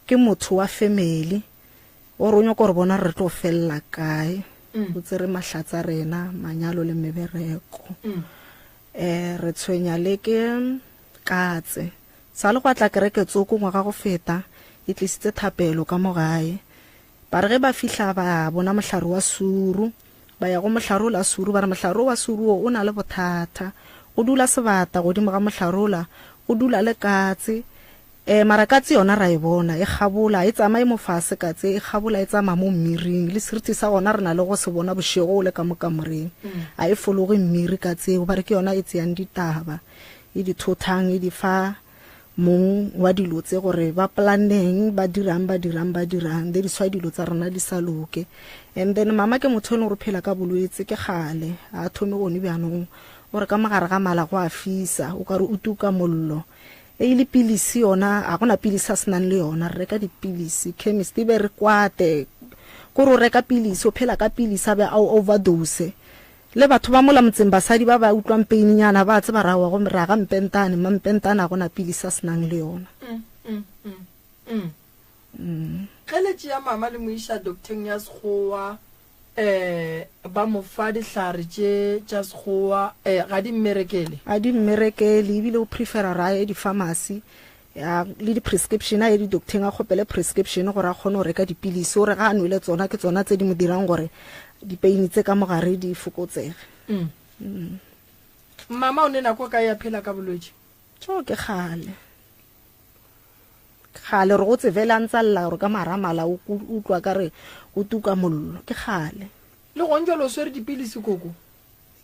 ke motho wa family o re o nyaka gore bona re tlo felela kae. O tsere mahlatsa rena, manyalo le mebereko. Um re tshwenya le ke Katse. Sa le gwa tla kereke tsoko ngwaga go feta, e tlisitse thapelo ka mo gae. Ba re ge ba fihla ba bona mohlare wa suru, ba ya go mohlare ola suru, ba re mohlare o wa suru wo o na le bothata. Go dula sebata godimo ga mohlare ola, go dula le katse. E, mara katse yona ra e bona, e kgabola, e tsamaye mo fase katse, e kgabola e tsamaya mo mmiring, le seriti sa gona re na le go se bona bošego o le ka mo kamoreng. A e fologe mmiri katse eo, ba re ke yona e tseyang ditaba. E di thothang e di fa mong wa dilo tse gore ba planeng ba dirang ba dirang ba dirang that is why dilo tsa rena di sa loke. And then mama ke motho e leng gore phela ka bolwetse ke kgale a thome gone bjanong o re ka mogare ga mala go a fisa o ka re o tuka mollo e le pilisi yona a gona pilisi a senang le yona re reka dipilisi chemist e be re kwate kore o reka pilisi o phela ka pilisi a be a overdose. Le batho ba mola motseng basadi ba ba utlwang pain nyana ba tseba ra wa gomme ra ga mpentane, mampentane a gona pilisi a senang le yona. Ge le tšea mama le mo iša docteng ya sekgowa eh ba mo fa dihlare tše tša sekgowa eh ga di mmerekele? Ga di mmerekele ebile o prefera gore a ye di pharmacy Ya, le di-prescription, a ye di-docteng a kgopele prescription gore a kgone go reka dipilisi. O re ga a nwele tsona, ke tsona tse di mo dirang gore dipeini tse ka mogare di fokotsege. Mm. Mm. Mama o ne nako kae ya phela ka bolwetši? Tšo ke kgale. Kgale re go tsebele a ntse a lla gore ka maramala o utlwa ka re o tuka mollo. Ke kgale. Le gong jalo o swere dipilisi koko?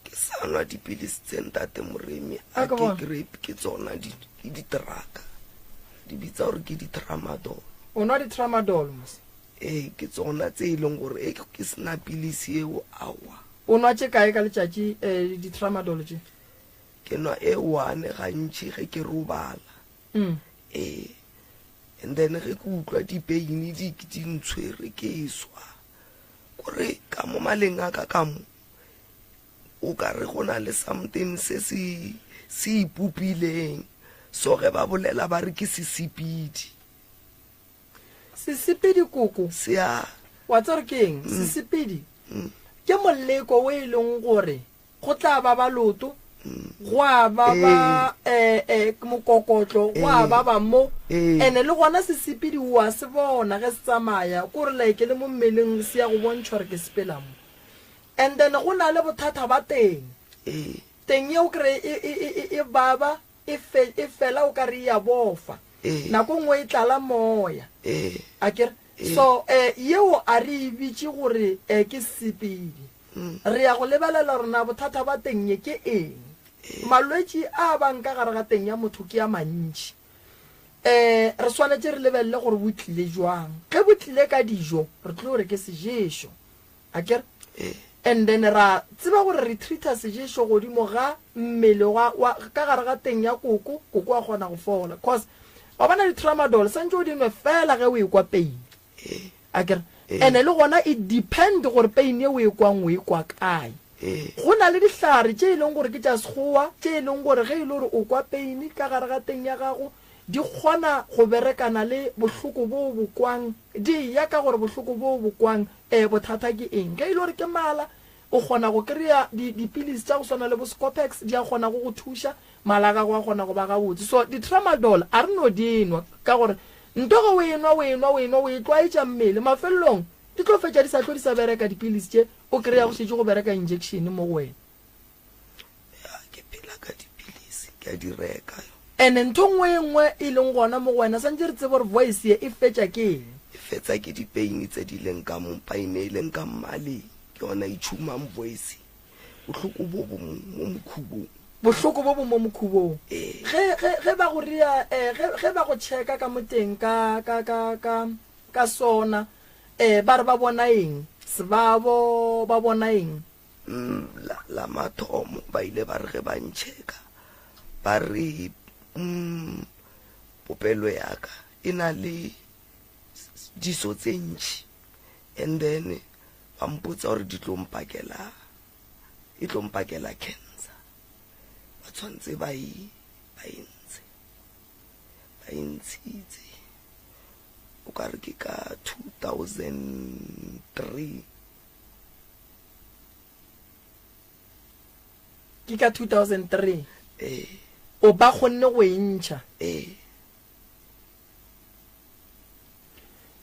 Ke sa nwa dipilisi tse ntate Moremi a ke grape ke tsona di ke ditraka di bitsa gore ke di-tramadol. O nwa di-tramadol mos? Ee, ke tsona tse e leng gore e ke sena pilisi eo aowa. O nwa tše kae ka letšatši eh, di-tramadol tše? Ke nwa e one gantši ge ke robala. Mm. Ee, and then ge ke utlwa dipeini di di ntshwere ke swa kore ka mo maleng a ka ka mo o ka re go na le something se se se ipopileng so ge ba bolela ba re ke sesepedi. Sesepedi koko. Se a. Wa tseba gore ke eng? Mm. Sesepedi mm. ke moleko o e leng gore go tla ba ba loto mm. gwa ba ba eh, eh, mokokotlo gwa ba ba mo ene le gona sesepedi wa se bona ge se tsamaya kore like le mo mmeleng se ya go bontšha gore ke sepela mo. And then go na le bothata ba teng. Ee. Teng ye o kry e, e, e, e, e baba, e, fe, e fela o ka re e ya bofa. Ee. Nako nngwe e tlala moya. Ee. A ke re? Ee. So, eh, yeo a re e bitše gore eh, ke sepedi. Re ya go lebelela gore na bothata ba teng ye ke eng. Ee. Malwetši a bang ka gare ga teng ya motho ke a mantši. Eh, re swanetše re lebelele gore bo tlile jwang. Ge bo tlile ka dijo, re tlo re ke seješo. Akere? And then ra tseba gore re treata seješo godimo ga mmele wa, wa, ka gare ga teng ya koko, koko a kgona go fola. Cause, wa bona di-tramadol, santše o di nwe fela ge o ekwa pain. Akere? And le gona it depend gore pain ye o e kwang o e kwa kae. Go na le dihlare tše e leng gore ke tša sekgowa, tše e leng gore ge e le gore o kwa pain ka gare ga teng ya gago, di kgona go berekana le bohloko bo o bo kwang, di eya ka gore bohloko bo o bo kwang, ee, bothata ke eng. Ge e le gore ke mala, o kgona go kry-a di, dipilisi tša go swana le bo Scopex, di a kgona go go thuša, mala a gago a kgona go ba gabotse. So, di-tramadol a re no di nwa, ka gore nto ge o e nwa, o e nwa, o e nwa, o e tlwaetša mmele, mafelelong di tlo fetša di sa hlwe di sa bereka dipilisi tše, o kry-a go šetše go bereka injection mo go wena. Ya, ke phela ka dipilisi, ke a di reka. Ene ntho nngwe e nngwe e leng gona mo go wena santše re tsebe gore voice ye e fetša ke eng. E fetsa ke dipeini tse di leng ka mo, paine e leng ka mmaleng ke yona e tšhumang voice. Bohloko bo bo mo, mo mokhubong. Bohloko bo bo mo mokhubong. Ee. Ge, ge, ge ba go ria, eh, ge, ge ba go checka ka mo teng ka, ka, ka, ka, ka sona, eh, ba re ba bona eng? Sebabo, ba bona eng? Mm, la, la mathomo ba ile ba re ge ba ntšheka ba re mm, popelo ya ka e na le diso tse ntši and then ba mpotsa gore di tlo mpakela e tlo mpakela cancer ba tshwanetse ba e ba e ntshe ba e ntshitse o ka re ke ka 2003 Ke ka 2003 ee o ba kgonne go e ntšha ee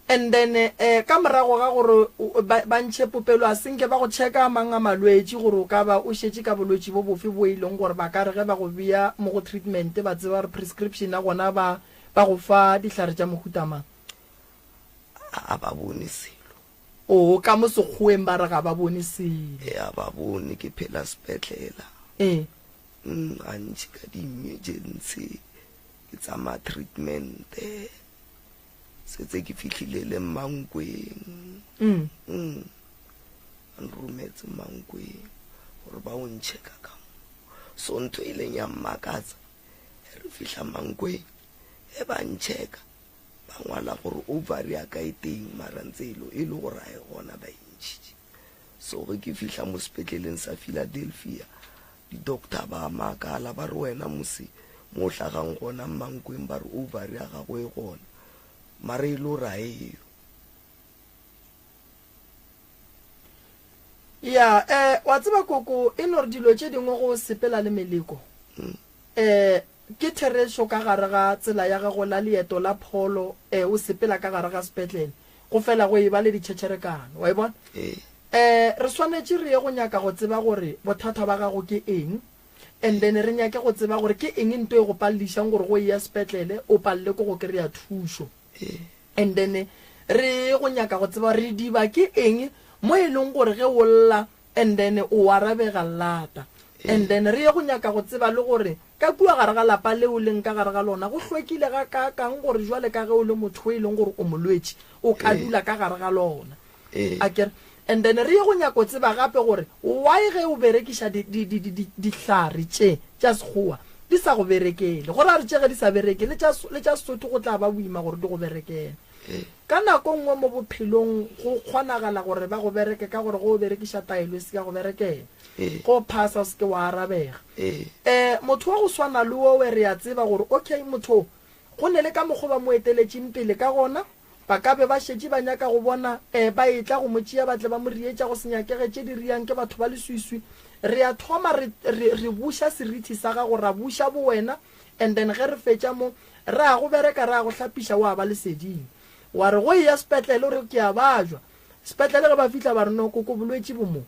And then eh, ka morago ga gore ba, ba ntšhe popelo, a senke ba go checka a mang a malwetši gore o ka ba o šetše ka bolwetši bo bofe bo e leng gore ba ka re ge ba go bea mo go treatment ba tseba gore prescription ya gona ba, ba go fa dihlare tša mohuta mang. A, a ba bone selo. Oo, ka mo Sekgoweng ba re ga ba bone selo. Ee, a ba bone, ke phela sepetlela. Ee. Mm, gantši ka di-emergency ke tsamaya treatment. Setse ke fihlile le Mmankweng. Mm. Mm. Ba nrometse Mmankweng gore ba o ncheka ka mo. So ntho e ileng ya mmakatsa, ge re fihla Mankweng, ge ba ncheka, ba ngwala gore ovary ya ka e teng mara ntse e le e le gore a e gona ba e ntšhitše. So ge ke fihla mo sepetleleng sa Philadelphia, di-doctor ba makala ba re wena mose mo o hlagang gona Mmankweng ba re ovary ya gago e gona mara e le gore a eyo. Ya, eh, wa tseba koko, e no re dilo tše dingwe go sepela le meleko. Eh, ke therešo ka gare ga tsela ya gago la leeto la pholo, eh, o sepela ka gare ga sepetlele, go fela go eba le ditšhetšherekano. Wa e bona? Eh, re swanetše re ye go nyaka go tseba gore bothata ba gago ke eng, and then re nyake go tseba gore ke eng nto e go paledišang gore go eya sepetlele o palele ke go kry-a thušo. And then re ye go nyaka go tseba gore diba ke eng mo e leng gore ge o lla and then o arabega llata. And then re ye go nyaka go tseba le gore ka kua gare ga lapa le o leng ka gare ga lona go hlwekile gakaakang gore jwale ka ge o le motho o e leng gore o molwetši o ka dula ka gare ga lona. Akere? And then re ye go nyako tseba gape gore why ge o berekiša di, di, di, di, di, dihlare tše tša Sekgowa di sa go berekele. Go ra re tše ge di sa bereke, le tša, le tša Sesotho go tla ba boima gore di go berekele. Ka nako nngwe mo bophelong go kgonagala gore ba go bereke ka gore ge o berekiša taelo e se ya go berekela. Ge o phasa o se ke wa arabega. Um motho wa go swana le owe re a tseba gore okay motho o go ne le ka mokgo ba mo eteletšeng pele ka gona, Ba ka be ba šetše ba nyaka go bona e ba etla go mo tšea ba tle ba mo rietša go se nyakege tše di riang ke batho ba leswiswi. Re a thoma re, re, re buša serithi sa gago, ra buša bowena, and then ge re fetša mo, re a go bereka, re a go hlapiša, wa ba leseding. Wa re go eya sepetlele, o re ke a bajwa. Sepetlele ge ba fihla ba re no, koko bolwetši bo mo.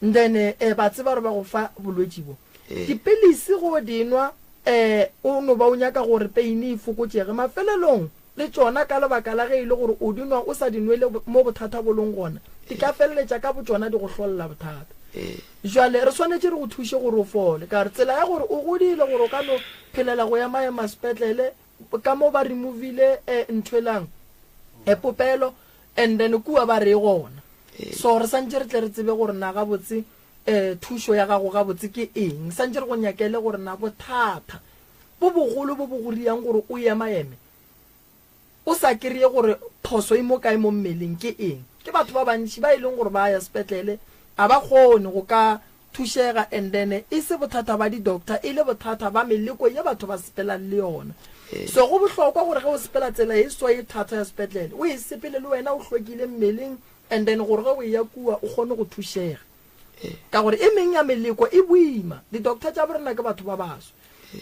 And then e ba tseba gore ba go fa bolwetši bo. Dipilisi go di nwa, e o no ba o nyaka gore pain e fokotšege. Mafelelong Le tšona ka lebaka la ge e le gore o di nwa o sa di nwele mo bothata bo leng gona, di ka feleletša ka botšona di go hlolela bothata. Bjale re swanetše re go thuše gore o fole. Ka re tsela ya gore o godile gore o ka no phelela go emaema sepetlele ka mo ba removile nthwelang popelo and then kua ba re e gona. So re santše re tle re tsebe gore na gabotse thušo ya gago gabotse ke eng. Santše re go nyakele gore na bothata bo bogolo bo bo go riang gore o emaeme o sa kereye gore phoso e mo kae mo mmeleng ke eng. Ke batho ba bantši ba e leng gore ba ya sepetlele a ba kgone go ka thušega and then e se bothata ba di doctor e le bothata ba meleko ye batho ba sepelang le yona. So go bohlokwa gore ge o sepela tsela e so e thata ya sepetlele o e sepele le wena o hlwekile mmeleng and then gore ge o eya kua o kgone go thušega. Ka gore e meng ya meleko e boima. Di-doctor tša borena ke batho ba baso.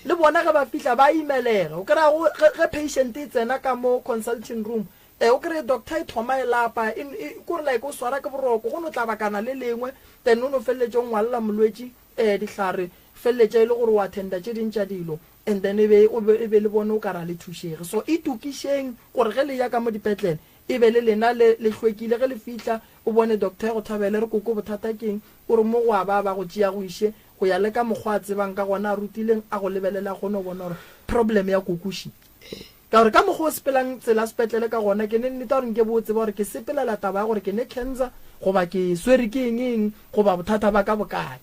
Le bona ge ba fihla ba imelega. O kry-a go, ge, ge patient e tsena ka mo consulting room, eh, o kry-e doctor e thoma e lapa, e, e, kore like o swara ke boroko, go no tlabakana le lengwe, then o no feleletša o ngwalela molwetši eh, dihlare, feleletša e le gore o attenda tše ding tša dilo. And then e be, o be, e be le bone o ka re a le thušege. So itokišeng gore ge le ya ka mo dipetlele, e be le lena le, le hlwekile. Ge le fihla, o bone doctor ya go thabele, re koko bothata ke eng? O re mo go a ba, ba go tšea go iše go ya le ka mokgwa a tsebang ka gona, a rutileng, a go lebelele a kgone go bona gore problem ya koko še. Ka gore ka mokgwa o sepelang tsela sepetlele ka gona, ke ne nnete ya gore nke be o tseba gore ke sepelela taba ya gore ke ne cancer goba ke swere ke eng eng goba bothata ba ka bo kae.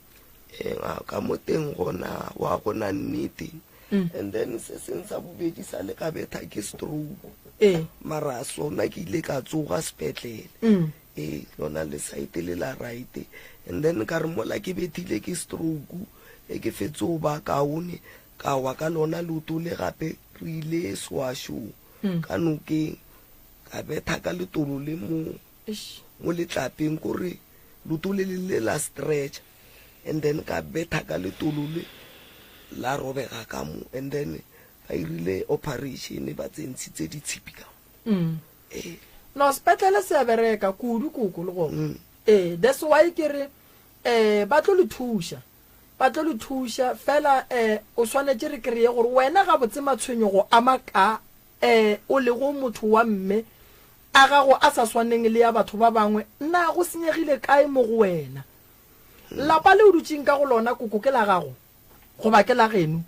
Ee, ka mo teng gona wa gona nnete. And then se seng sa bobedi sa le ka betha ke stroke. Ee. Mara sona ke ile ka tsoga sepetlele. Ee, lona le side le la right. And then ka re mola ke bethile ke stroke, e ke fetse go ba kaone, ka wa ka lona leoto le gape re ile swašong ka nokeng, ka betha ka letolo le mo mo letlapeng kore leoto le le le la stretch and then ka betha ka letolo le la robega ka mo and then ba irile operation ba tsentshitse ditshipi ka mo. Ee. No sepetlele se a bereka kudu koko le gona. Ee, that's why ke re eh ba tlo le thuša. Ba tlo le thuša fela eh o swanetše re kreye gore wena gabotse matshwenyego a maka eh o lego motho wa mme a gago a sa swaneng le ya batho ba bangwe na go senyegile kae mo go wena? Lapa le o dutšeng ka go lona koko ke la gago goba ke la geno?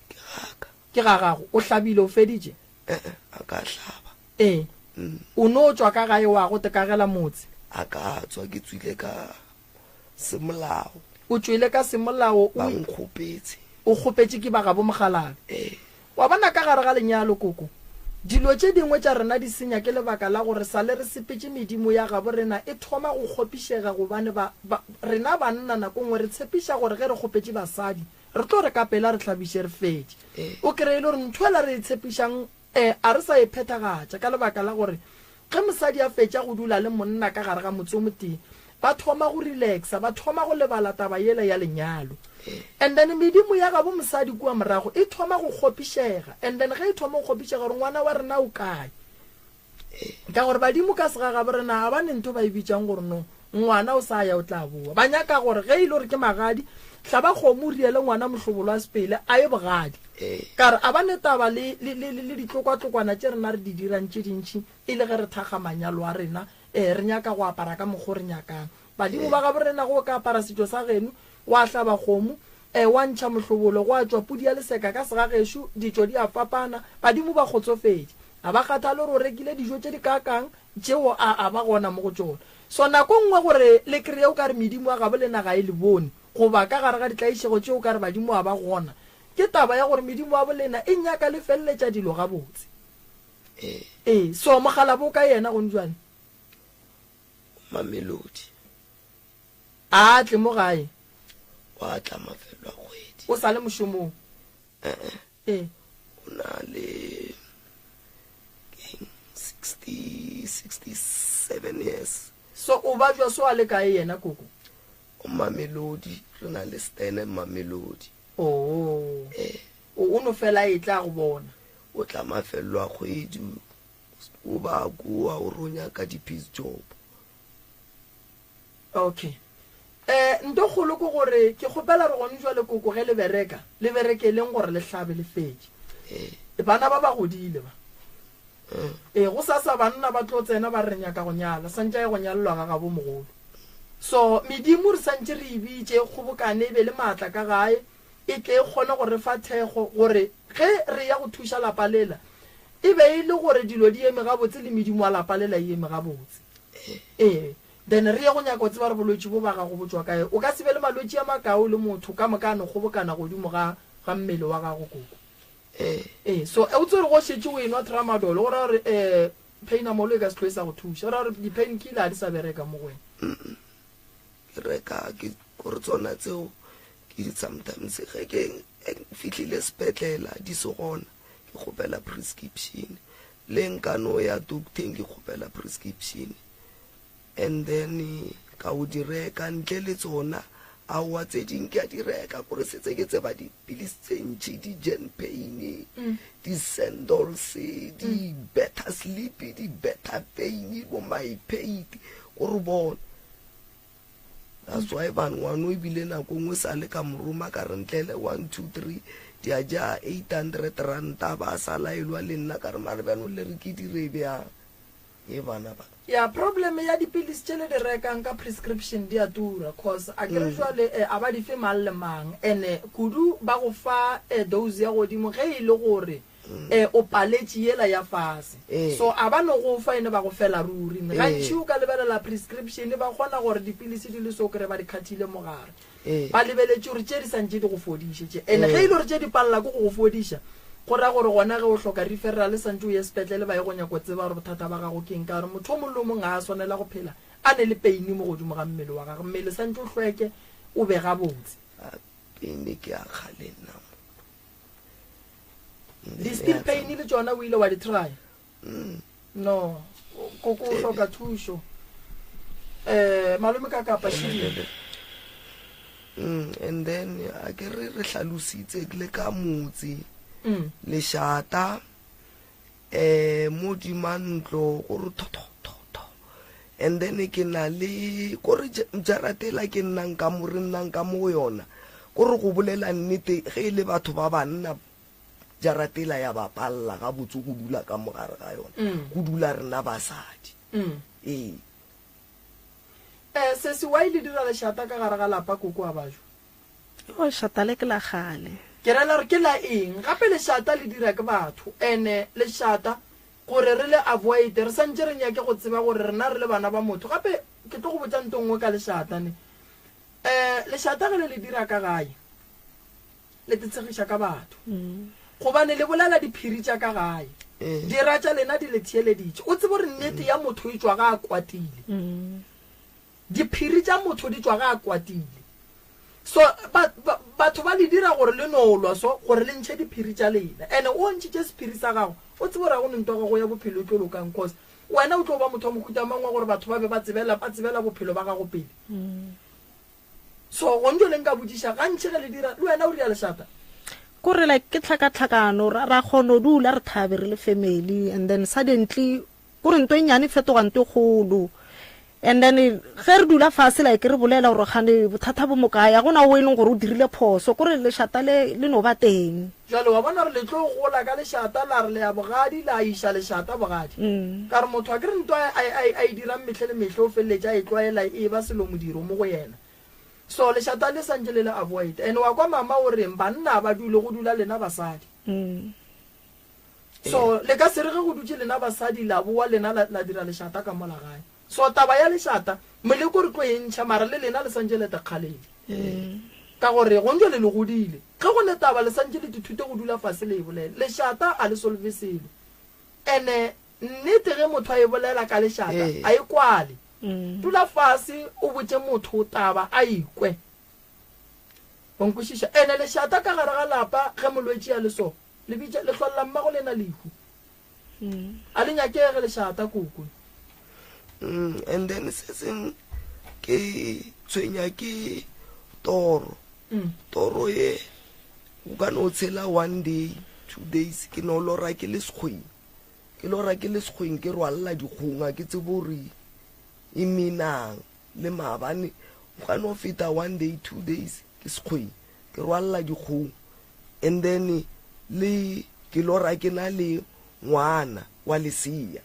Ke gaka. Ke ga gago. O hlabile o feditše? Eh-eh, a ka hlaba. Ee. O no tšwa ka gae wa go tekagela motse? A ka tswa, ke tswile ka semolao. O tšwele ka semolao, o. Ba nkgopetše. O kgopetše ke ba gabo mokgalabje. Ee. Wa bona ka gare ga lenyalo, koko, dilo tše dingwe tša rena di senya ke lebaka la gore sa le re sepetše medimo ya gabo rena e thoma go kgopišega gobane ba, ba, rena banna nako nngwe re tshepiša gore ge re kgopetše basadi re tlo re ka pela re hlabiše re fetše. O kreye e le gore ntho ela re e tshepišang E, a re sa e phethagatša ka lebaka la gore ge mosadi a fetša go dula le monna ka gare ga motse o motee, ba thoma go relaxa, ba thoma go lebala taba yela ya lenyalo. And then medimo ya gabo mosadi kua morago e thoma go kgopišega, and then ge e thoma go kgopišega gore ngwana wa rena o kae, Ka gore badimo ka segagabo rena ga ba ne ntho ba e bitšang gore no ngwana o sa ya o tla boa. Ba nyaka gore ge e le gore ke magadi, hlaba kgomo o riele ngwana mohlobolo a sepele a ye bogadi. Ka re a ba ne taba le, le, le, le ditlokwatlokwana tše rena re di dirang tše dintši e le ge re thakga manyalo a rena, ee, re nyaka go apara ka mokgo re nyakang. Badimo ba gabo rena ge o ka apara setšo sa geno, wa hlaba kgomo, ee, wa ntšha mohlobolo, gwa tšwa pudi ya leseka ka segagešo, ditšo di a fapana, badimo ba kgotsofetše. Ga ba kgathale gore o rekile dijo tše di kaakang, tšeo a, a ba gona mo go tšona. So nako nngwe gore le kreye o ka re medimo ya gabo lena ga e le bone, goba ka gare ga ditlaišego tše o ka re badimo ga ba gona, ke taba ya gore medimo ya bolena e nyaka le feleletša dilo gabotse. Ee, so mokgalabo o kae yena gone bjale? Mamelodi. A tle mo gae. Wa tla mafelo a kgwedi. O sa le mošomong? Eh-eh. Ee. O na le keng 60, 67 years. So o babja so a le kae yena koko? O Mamelodi, re na le Stene Mamelodi. Oo. Ee. O, o no fela a etla a go bona. O tla mafelo a kgwedi, o ba kua o ro nyaka di-piece job. Okay. Eh, nto kgolo ke gore ke kgopela re gone jwale koko ge le bereka, le berekeleng gore le hlabe le fetše. Eh. Bana ba ba godile ba. Eh. Ee, go sasa banna ba tlo tsena ba re re nyaka go nyala, santše a ye go nyalelwa ga gabo mogolo. So medimo re santše re e bitše e kgobokane e be le maatla ka gae, e tle e kgone go re fa thekgo gore ge re ya go thuša lapa lela e be e le gore dilo di eme gabotse le medimo wa lapa lela e eme gabotse. Ee. Then re ye go nyaka go tseba gore bolwetši bo ba gago bo tšwa kae. O ka se be le malwetši a makae o le motho, ka moka a no kgobokana godimo ga, ga mmele wa gago, koko. Ee. Ee, so o tsebe gore ge o šetše o enwa tramadol, go ra gore um painamol e ka se hlwe e sa go thuša. Go ra gore di-pain killer ga di sa bereka mo go wena. Mm-mm. Ke reka, ke, gore tsona tseo, ke sometimes ge ke fihlile sepetlela di se gona, ke kgopela prescription. Le nka no ya docteng ke kgopela prescription. And then ka o di reka ntle le tsona aowa tse ding ke a di reka kore setse ke tseba dipilisi tse ntši di-gen pain mm. di-sandals di-better sleep di-better pain bo my paid gore bona. That's why ban ngwano ebile nako nngwe sa le ka moroma ka re ntlele 1 2 3 di a ja 800 ranta ba sa laelwa le nna ka re mare bjanong le re ke dire bjang e bana ba. Ya problem ya dipilisi tše le di rekang ka prescription di a tura cause a kere jwale a ba di fe mang le mang ene kudu ba go fa dose ya godimo ge e le gore o paletše yela ya fase so a ba no go fa ene ba go fela ruri gantši o ka lebelela prescription ba kgona gore dipilisi di le so kry ba di khathile mo gare Ba lebeletše gore tše di sa ntše di go fodiše tše. And ge e le gore tše di palela ke go go fodiša, go ra gore gona ge o hloka referral sa ntše o ye sepetlele ba ye go nyaka go tseba gore bothata ba gago ke eng. Ka gore motho o mongwe le o mongwe ga a swanela go phela a ne le pain mo godimo ga mmele wa gagwe. Mmele sa ntše o hlweke o be gabotse. A pain ke ya kgale nna mo. Di-steel pain le tšona o ile wa di try? No, koko o hloka thušo. Eh, malome ka kapa šidi. Mm, and then a ke re re hlalositse le ka motse mm. lešata eh mo dimantlo gore tho tho tho tho and then ke na le kore jaratela ke nnang ka mo re nnang ka mo go yona kore go bolela nnete ge e le batho ba banna Jaratela ya ba palela gabotse go dula ka mo gare ga yona, go dula rena basadi. Ee. Eh, sesi, why le dira lešata ka gare ga lapa koko a bajo? Oh, lešata le ke la kgale. Ke rela gore ke la eng? Gape lešata le dira ke batho. Ene lešata gore re le avoid re santše re nyake go tseba gore rena re le bana ba motho. Gape ke tlo go botša nto nngwe ka lešata ne. Eh, lešata ge le le dira ka gae Le tetshegiša ka batho, gobane le bolela diphiri tša ka gae. Dira tša lena di le theeleditše. O tsebe gore nnete ya motho e tšwa ga a kwatile. Diphiri tša motho di tšwa ga a kwatile. So ba, ba, batho ba le dira gore le no lwa so, gore le ntšhe diphiri tša lena. Ene o ntšhitše sephiri sa gago, o tsebe gore ga go ne ntwa gago ya bophelo e tlo lokang, cause wena o tlo ba motho wa mohuta mang wa gore batho ba be ba tsebela, ba tsebela bophelo ba gago pele. So gonjo le nka botšiša gantši ge le dira le wena o ria lešata? Kore like ke tlhakatlhakano ra ra kgona go dula re thabe re le family and then suddenly kore nto e nnyane e fetoga nto e kgolo and then ge re dula fase like re bolela gore kgane bothata bo mo kae ga gona o e leng gore o dirile phoso kore lešata le le no ba teng. Jwale wa bona gore le tlo gola ka lešata la re le ya bogadi la iša lešata bogadi ka re motho akere nto a a a e dirang mehle le mehle o feleletša a e tlwaela e ba selo modiro mo go yena. So lešata le santše le le avoid and wa kwa mama o reng banna ba dule go dula lena basadi. So le ka se re ge go dutše lena basadi la bowa lena la, la dira lešata ka mola gae. So taba ya lešata moleko re tlo e ntšha mara le lena le santše le tekgaleng. Ka gore gontšo le le godile. Ge go ne taba le santše le tithute go dula fase le e bolele. Lešata a le solve selo. Ene nnete ge motho a e bolela ka lešata a e kwale. Dula fase o botše motho taba a e kwe. Wa nkwešiša? Ene lešata ka gare ga lapa ge molwetši a le so, le bitša, le hlolla mmago lena lehu. A le nyakege lešata koko. Mm, and then se seng ke tshwenya ke toro. Toro ye o ka no tshela one day, two days ke no lora ke le sekgweng. Ke lora ke le sekgweng ke rwalla dikgong a ke tsebe gore e menang le maabane o ka no feta one day two days ke sekgweng ke rwalla dikgong and then le ke lora ke na le ngwana wa lesea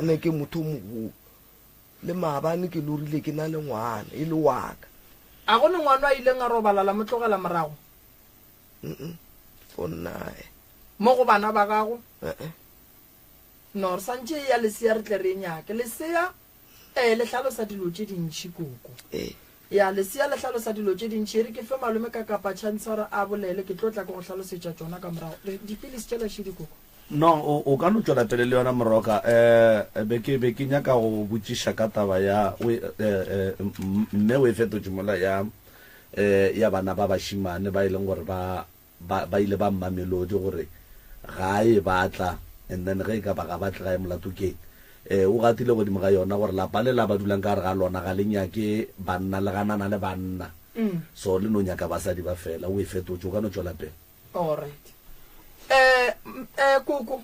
ene ke motho o mogolo le maabane ke lorile ke na le ngwana e le waka A go ne ngwana a ileng a robala la mo tlogela morago? Mm-mm. For nna eh. Mo go bana ba gago? Eh-eh. No, re santše e ya lesea re tle re e nyake. Lesea eh le hlalosa dilo tše dintši koko. Ee. Ya, lesea le hlalosa dilo tše dintši. E re ke fe malome ka kapa chance gore a bolele, ke tlo tla ke go hlalosetša tšona ka morago. Dipilisi tšela šidi koko. No, o, o ka no tšwela pele le yona Moroka. Eh, be ke, be ke nyaka go botšiša ka taba ya, o, eh, eh, mme o e fetotše mola ya, eh, ya bana ba bašemane ba e leng gore ba, ba, ba ile ba Mamelodi gore ga e batla, and then ge e ka ba ga ba tle gae molato keng? Eh, o gatile godimo ga yona gore lapa le la ba dulang ka gare ga lona ga le nyake banna, le ganana le banna. So le no nyaka basadi ba fela. O e fetotše, o ka no tšwela pele. Alright. Eh, eh, koko,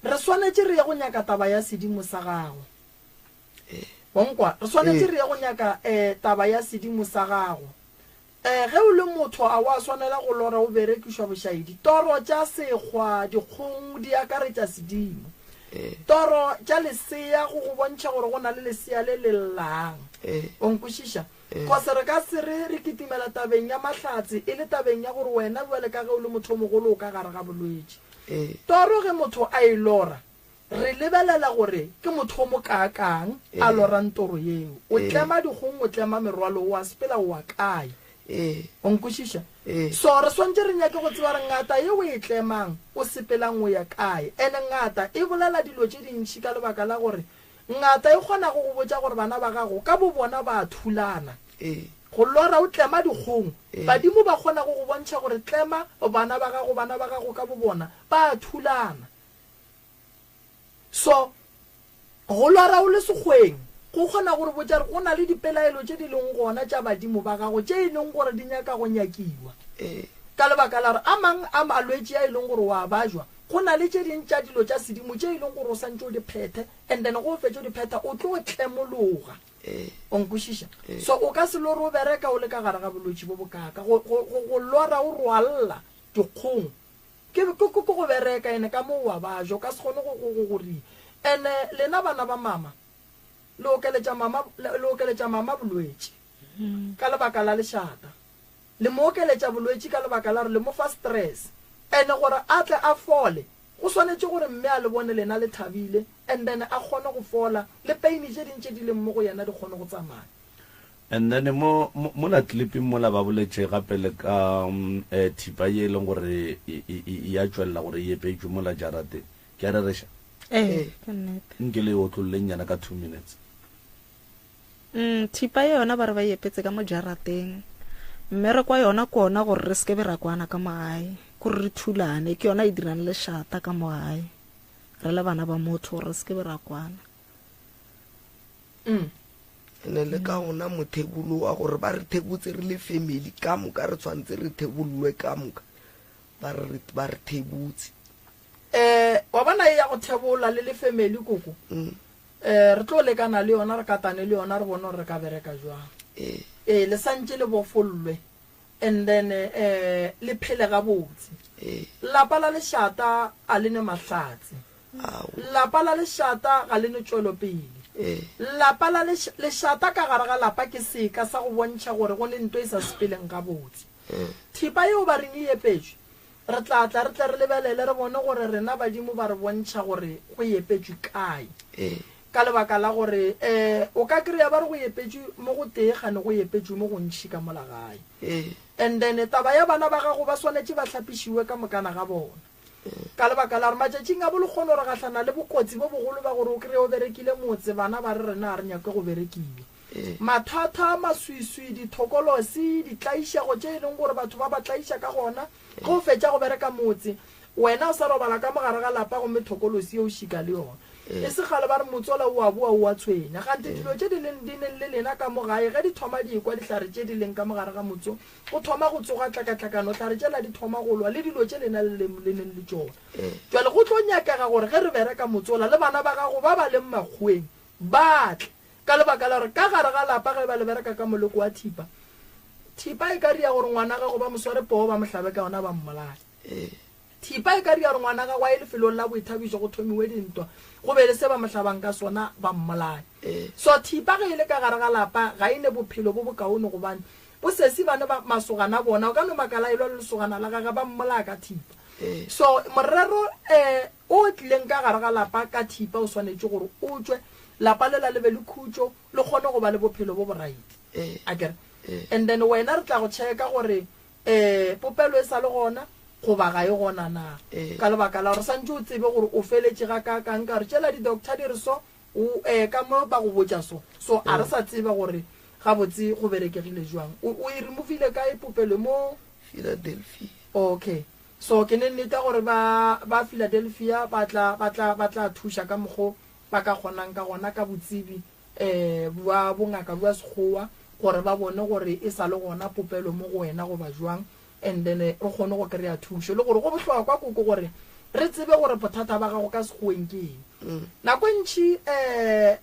re swanetše re ye go nyaka taba ya sedimo sa gago. Wa nkwa? Re swanetše re ye go nyaka um taba ya sedimo sa gago. Um ge o le motho a wa swanela go lora o berekišwa bošaedi. Toro tša sekgwa, dikgong, di akaretša sedimo. Toro tša lesea go go bontšha gore go na le lesea le le llang. O nkwešiša? Cause re ka se re re kitimela tabeng ya mahlatse e le tabeng ya gore wena bjale ka ge o le motho o mogolo o ka gare ga bolwetši. Toro ge motho a e lora Re lebelela gore ke motho o mokaakang a lorang toro yeo. O tlema dikgong, o tlema merwalo, o a sepela o a kae? O nkwešiša? So re swantše re nyake go tseba gore ngata ye o e tlemang, o sepelang o ya kae. And ngata e bolela dilo tše dintši ka lebaka la gore ngata e kgona go go botša gore bana ba gago ka bobona ba a thulana. Go lora o tlema dikgong, badimo ba kgona go go bontšha gore tlema bana ba gago, bana ba gago ka bobona ba a thulana. So, go lora o le sekgweng go kgona go re botša gore go na le dipelaelo tše di leng gona tša badimo ba gago tše e leng gore di nyaka go nyakiwa. Ka lebaka la gore a mang a malwetši a e leng gore o a bajwa, go na le tše ding tša dilo tša sedimo tše e leng gore o santše o di phethe and then ge o fetša o di phetha o tlo tlemologa. O nkwešiša? So o ka se lore o bereka o le ka gare ga bolwetši bo bokaaka. Go, go, go, go lora o rwalla dikgong Ke, ke, ke go bereka, ene ka mo o a baja, o ka se kgone go, go, go, go ri. Ene lena bana ba mama, le okeletša mama, le, le okeletša mama bolwetši, ka lebaka la lešata. Le mo okeletša bolwetši ka lebaka la gore le mo fa stress. Ene gore a tle a fole, go swanetše gore mme a le bone lena le thabile, and then a kgone go fola, le pain tše ding tše di leng mo go yena di kgone go tsamaya. And then mo, mo, mola clipping mola ba boletše gape le ka eh, thipa ye e leng gore e, e, e, e ya tšwelela gore e epetšwe mola jarateng. Ke a rereša? Ee, ke nnete. Nke le e otlolleng nyana ka two minutes. Mm, thipa ye yona ba re ba e epetse ka mo jarateng. Mmereko wa yona ke ona gore re se ke be ra kwana ka mo gae, kore re thulane, ke yona e dirang lešata ka mo gae. Re le bana ba motho gore re se ke be ra kwana. Mm. Ene le ka ona mothebolo wa gore ba re thebotse re le family ka moka re tshwanetse re thebollwe ka moka ba re ba re thebotse. Eh wa bona e ya go thebola le le family koko. Mm. Eh re tlo lekana le yona re katane le yona re bone gore re ka bereka jwang. Eh. Eh le santše le bofollwe and then eh le phele gabotse. Eh. Lapa la lešata a le ne mahlatse. Lapa la lešata ga le ne tšwelopele. Lapa la lešata ka gare ga lapa ke seka sa go bontšha gore go ne nto e sa sepeleng gabotse. Thipa yeo ba reng e epetšwe, re tla tla re tle re lebelele re bone gore rena badimo ba re bontšha gore go epetšwe kae. Ka lebaka la gore o ka kry-a ba re go epetšwe mo go tee kgane go epetšwe mo gontši ka mola gae. And then taba ya bana ba gago ba swanetše ba hlapišiwe ka mokana ga bona. Ka lebaka la gore matšatšing a bolekgono re gahlana le bokotsi bo bogolo ba gore o kreye o berekile motse, bana ba re rena ga re nyake go berekiwa. Mathata, maswiswi, dithokolosi, ditlaišego tše e leng gore batho ba ba tlaiša ka gona, ge o fetša go bereka motse, wena o sa robala ka mo gare ga lapa gomme thokolosi ye o šika le yona. E se kgale ba re motse ola o a boa o a tshwenya. Kganthe dilo tše di leng di neng le lena ka mo gae ge di thoma di ekwa dihlare tše di leng ka mo gare ga motse Go thoma go tsoga tlakatlakano, hlare tšela di thoma go lwa le dilo tše lena le le neng le tšona. Bjale go tlo nyakega gore ge re bereka motsola le bana ba gago ba ba leng makgoweng ba tle, ka lebaka la gore ka gare ga lapa ge ba le bereka ka moleko wa thipa, thipa e ka ria gore ngwana gago ba mo sware poo ba mo hlabe ka yona ba mmolaye. Thipa e ka ria gore ngwana gago a ye lefelong la boithabišo go thomiwe dintwa, go be le se ba mo hlabang ka sona ba mmolaye. So thipa ge e le ka gare ga lapa ga e ne bophelo bo bokaone gobane Bosesi bane ba masogana a bona, o ka no makala a elwa le lesogana la gage ba mmolaya ka thipa. So morero um o tlileng ka gare ga lapa ka thipa o swanetše gore o tšwe, lapa lela le be le khutšo, le kgone go ba le bophelo bo boraite. Akere? And then wena re tla go checka gore um popelo e sa le gona goba ga e gona na. Ka lebaka la gore santše o tsebe gore o feletše gakaakang ka gore tšela di-doctor di re so, O, ee, ka mo ba go botša so. So a re sa tseba gore gabotse go berekegile jwang. O, o e removile kae popelo mo? Philadelphia. Okay. So ke ne nneta gore ba, ba Philadelphia ba tla, ba tla, ba tla thuša ka mokgo ba ka kgonang ka gona ka botsebi, eh, bja bongaka bja Sekgowa gore ba bone gore e sa le gona popelo mo go wena goba jwang. And then re kgone go kry-a thušo. Le gore go bohlokwa koko gore re tsebe gore bothata ba gago ka Sekgoweng ke eng. Nako e ntši um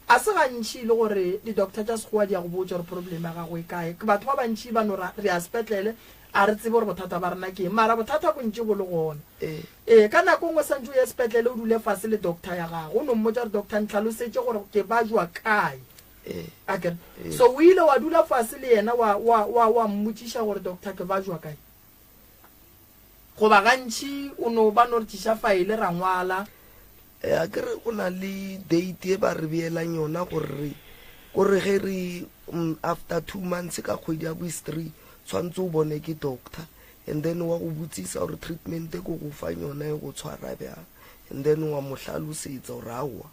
A se gantši e le gore di-doctor tša Sekgowa di a go botša gore problem ya gago e kae. Batho ba bantši ba no ra re ya sepetlele a re tsebe gore bothata ba rena ke eng, mara bothata bo ntše bo le gona. Ee, ka nako e nngwe santše o ye sepetlele o dule fase le doctor ya gago o no mmotša gore doctor ntlhalosetše gore ke bajwa kae. Akere? So o ile wa dula fase le yena wa, wa, wa, wa mmotšiša gore doctor ke bajwa kae? Goba gantši o no ba no re tliša faele ra ngwala. Eh, a ke re go na le date e ba re beelang yona gore re kore ge re mm, after two months ka kgwedi ya bo three tshwanetse o bone ke doctor and then wa go botsisa gore treatment e ko go fang yona e go tshwara bjang and then wa mo hlalosetsa gore aowa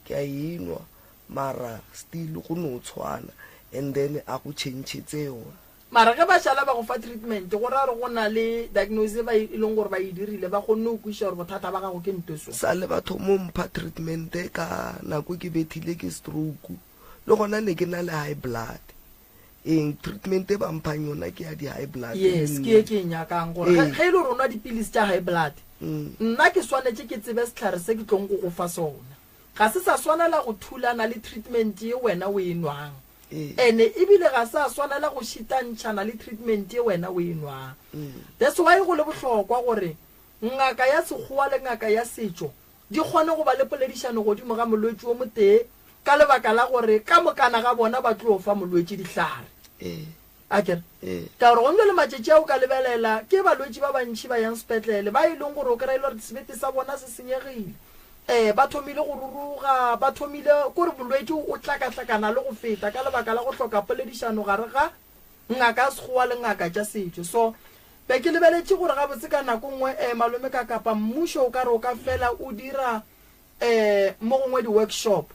ke a enwa mara still go no tshwana and then a go changetse yona. Mara ge ba šala ba go fa treatment go ra gore go na le diagnose ba e leng gore ba e dirile ba kgonne go kwešiša gore bothata ba gago ke nto so. Sa le ba thomo mpha treatment ka nako ke bethile ke stroke le gona ne ke na le high blood eng treatment e ba mphang yona ke ya di high blood. Yes ke e ke e nyakang gore ge e le gore o nwa dipilisi tša high blood nna ke swanetše ke tsebe sehlare se ke tlong go go fa sona ga se sa swanela go thulana le treatment ye wena o e nwang. Ene ebile ga se a swanela go šitantšhana le treatment ye wena o e nwang. That's why go le bohlokwa gore ngaka ya sekgowa le ngaka ya setšo di kgone go ba le poledišano godimo ga molwetši o motee ka lebaka la gore ka mokana ga bona ba tlo fa molwetši dihlare. Akere? Ka gore gona le matšatši a o ka lebelela ke balwetši ba bantši ba yang sepetlele ba e leng gore o kry-a e le gore sebete sa bona se senyegile, um ba thomile go ruruga, ba thomile kore bolwetši o hlakahlakana le go feta ka lebaka la go hloka poledišano gare ga ngaka ya sekgowa le ngaka tša setšo. So be ke lebeletše gore gabotse ka nako nngwe um malome ka kapa mmušo o ka re o ka fela o dira um mo gongwe di-workshop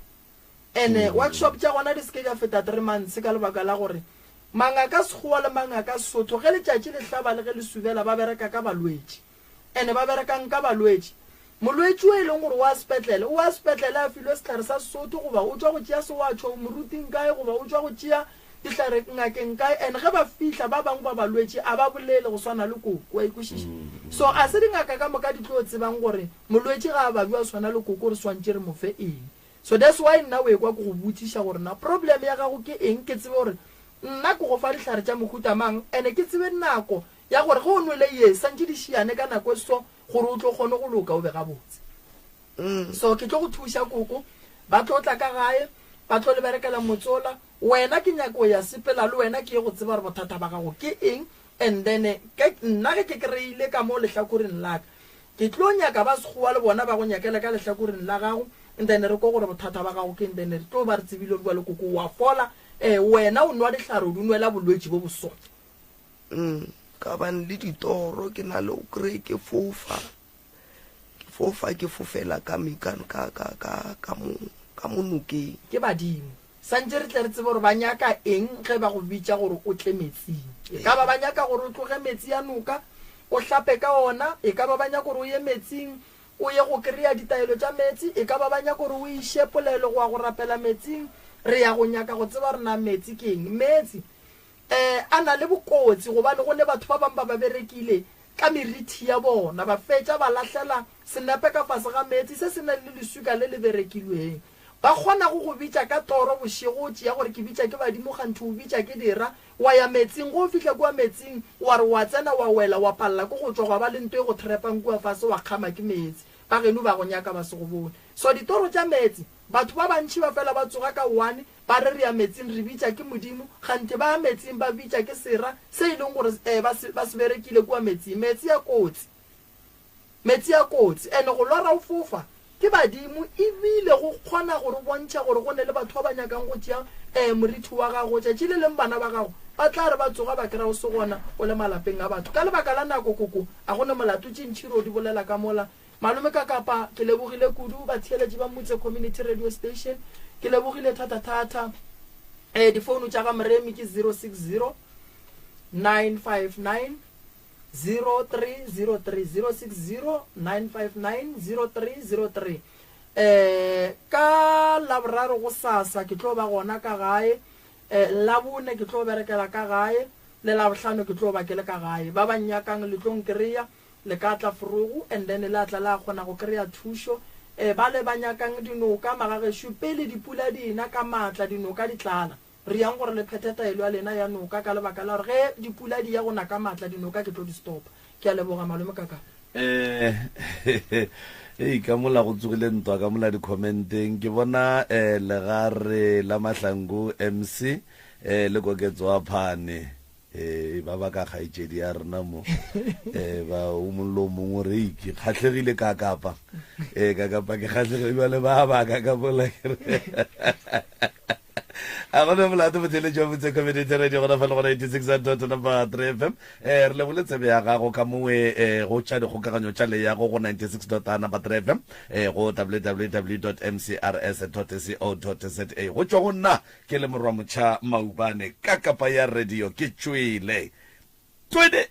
Ene workshop tša gona di se ke tša feta three months ka lebaka la gore mangaka Sekgowa le mangaka Sesotho ge letšatši le hlaba le ge le subela ba bereka ka balwetši. Ene ba berekang ka balwetši? Molwetši o e leng gore o a sepetlele, o a sepetlele a filwe sehlare sa Sesotho goba o tšwa go tšea sewatšho moruting kae goba o tšwa go tšea dihlare ngakeng kae and ge ba fihla ba bangwe ba balwetši a ba bolele go swana le koko wa ikwešiša. So a se dingaka ka moka di tlo tsebang gore molwetši ga a babja o swana le koko re swantše re mo fe eng. So that's why nna o ekwa ke go botšiša gore na problem ya gago ke eng ke tsebe gore nna ke go fa dihlare tša mohuta mang and ke tsebe nako ya gore ge o nwele ye santše di šiane ka nako e so gore o tlo kgone go loka o be gabotse. So ke tlo go thuša koko ba tlo tla ka gae ba tlo le berekela motsola wena ke nyako ya sepela le wena ke ye go tseba gore bothata ba gago ke eng and then ke nna ge ke kry-ile ka mo lehlakoreng la ka Ke tlo nyaka ba sekgowa le bona ba go nyakele ka lehlakoreng la gago, and then re kwe gore bothata ba gago ke eng, then re tlo ba re tsebile gore bjale koko wa fola, eh, wena o nwa dihlare o di nwela bolwetši bo bo so. Mm, ka bane le ditoro ke na le go kry ke fofa, ke fofa ke fofela ka me ka ka ka ka ka mo ka mo nokeng. Ke badimo. Santše re tle re tsebe gore ba nyaka eng ge ba go bitša gore o tle metsing. E ka ba ba nyaka gore o tloge metsi a noka, o hlape ka ona, e ka ba ba nyaka gore o ye metsing o ye go kry-a ditaelo tša meetse, e ka ba ba nyaka gore o iše polelo go ya go rapela metsing. Re ya go nyaka go tseba gore na meetse ke eng. Meetse um a na le bokotsi gobane go ne batho ba bangwe ba ba berekile ka merithi ya bona, ba fetša ba lahlela senepe ka fase ga meetse se se nang le leswika le le berekilweng. Ba kgona go go bitša ka toro bošego, o tšea gore ke bitša ke badimo kganthe o bitša ke dira, wa ya meetseng, ge o fihla kua meetseng wa re wa tsena wa wela wa palela ke go tšwa gwa ba le nto e go threpang kua fase wa kgama ke meetse, ba geno ba go nyaka ba se go bone. So ditoro tša meetse, batho ba bantši ba fela ba tsoga ka one ba re re ya meetseng re bitša ke Modimo, kganthe ba ya meetseng ba bitša ke sera se e leng gore ba se ba se berekile kua meetseng. Meetse a kotsi. Meetse a kotsi and go lora o fofa ke badimo ebile go kgona go re bontšha gore go ne le batho ba ba nyakang go tšea um morithi wa gago. Tšatši le leng bana ba gago ba tla re ba tsoga ba kry-a o se gona o le malapeng a batho ka lebaka la nako. Koko a go ne molato tše ntši re o di bolela ka mola. Malome ka Kapa ke lebogile kudu batheeletši ba Mutse Community Radio Station ke lebogile thata-thata. Um difounu tša ga Moremi ke 060 959 0303 060 959 0303 eh ka laboraro go sasa ke tlo ba gona ka gae eh labone ke tlo berekela ka gae le labohlano ke tlo ba ke le ka gae ba ba nnyakang le tlo nkreya le ka tla forogo and then le a tla la kgona go kry-a thušo. E, bale ba nyakang dinoka, magagešo, pele dipula di ena ka maatla, dinoka di tlala. Re yang gore le phethe taelo ya lena ya noka, ka lebaka la gore ge dipula di ya go na ka maatla, dinoka ke tlo di stopa. Ke a leboga, Malome Kakapa. Eh, ei, ka mola go tsogile ntwa ka mola di-commenteng. Ke bona eh, legare la Mahlangu MC eh, le Koketso wa Phane. Eh, ba ba ka kgaetšedi ya rena mo. Eh, ba o mongwe le o mongwe o re, "Ei, ke kgahlegile ka kapa. Eh, ka kapa ke kgahlegile bjale ba ba ka ka mola ke re." A gona molato motheletši wa Motse Community Radio gona fa le gona 86 dot number 3 FM. Eh, re lebole tsebe ya gago ka mowe eh, go tša dikgokaganyo tša leyago go 96 dot number 3 FM eh, go www dot mcrs dot co dot za. Go tšwa go nna Ke le morwa motšha Maubane ka kapa ya radio ke tšwele. Twene!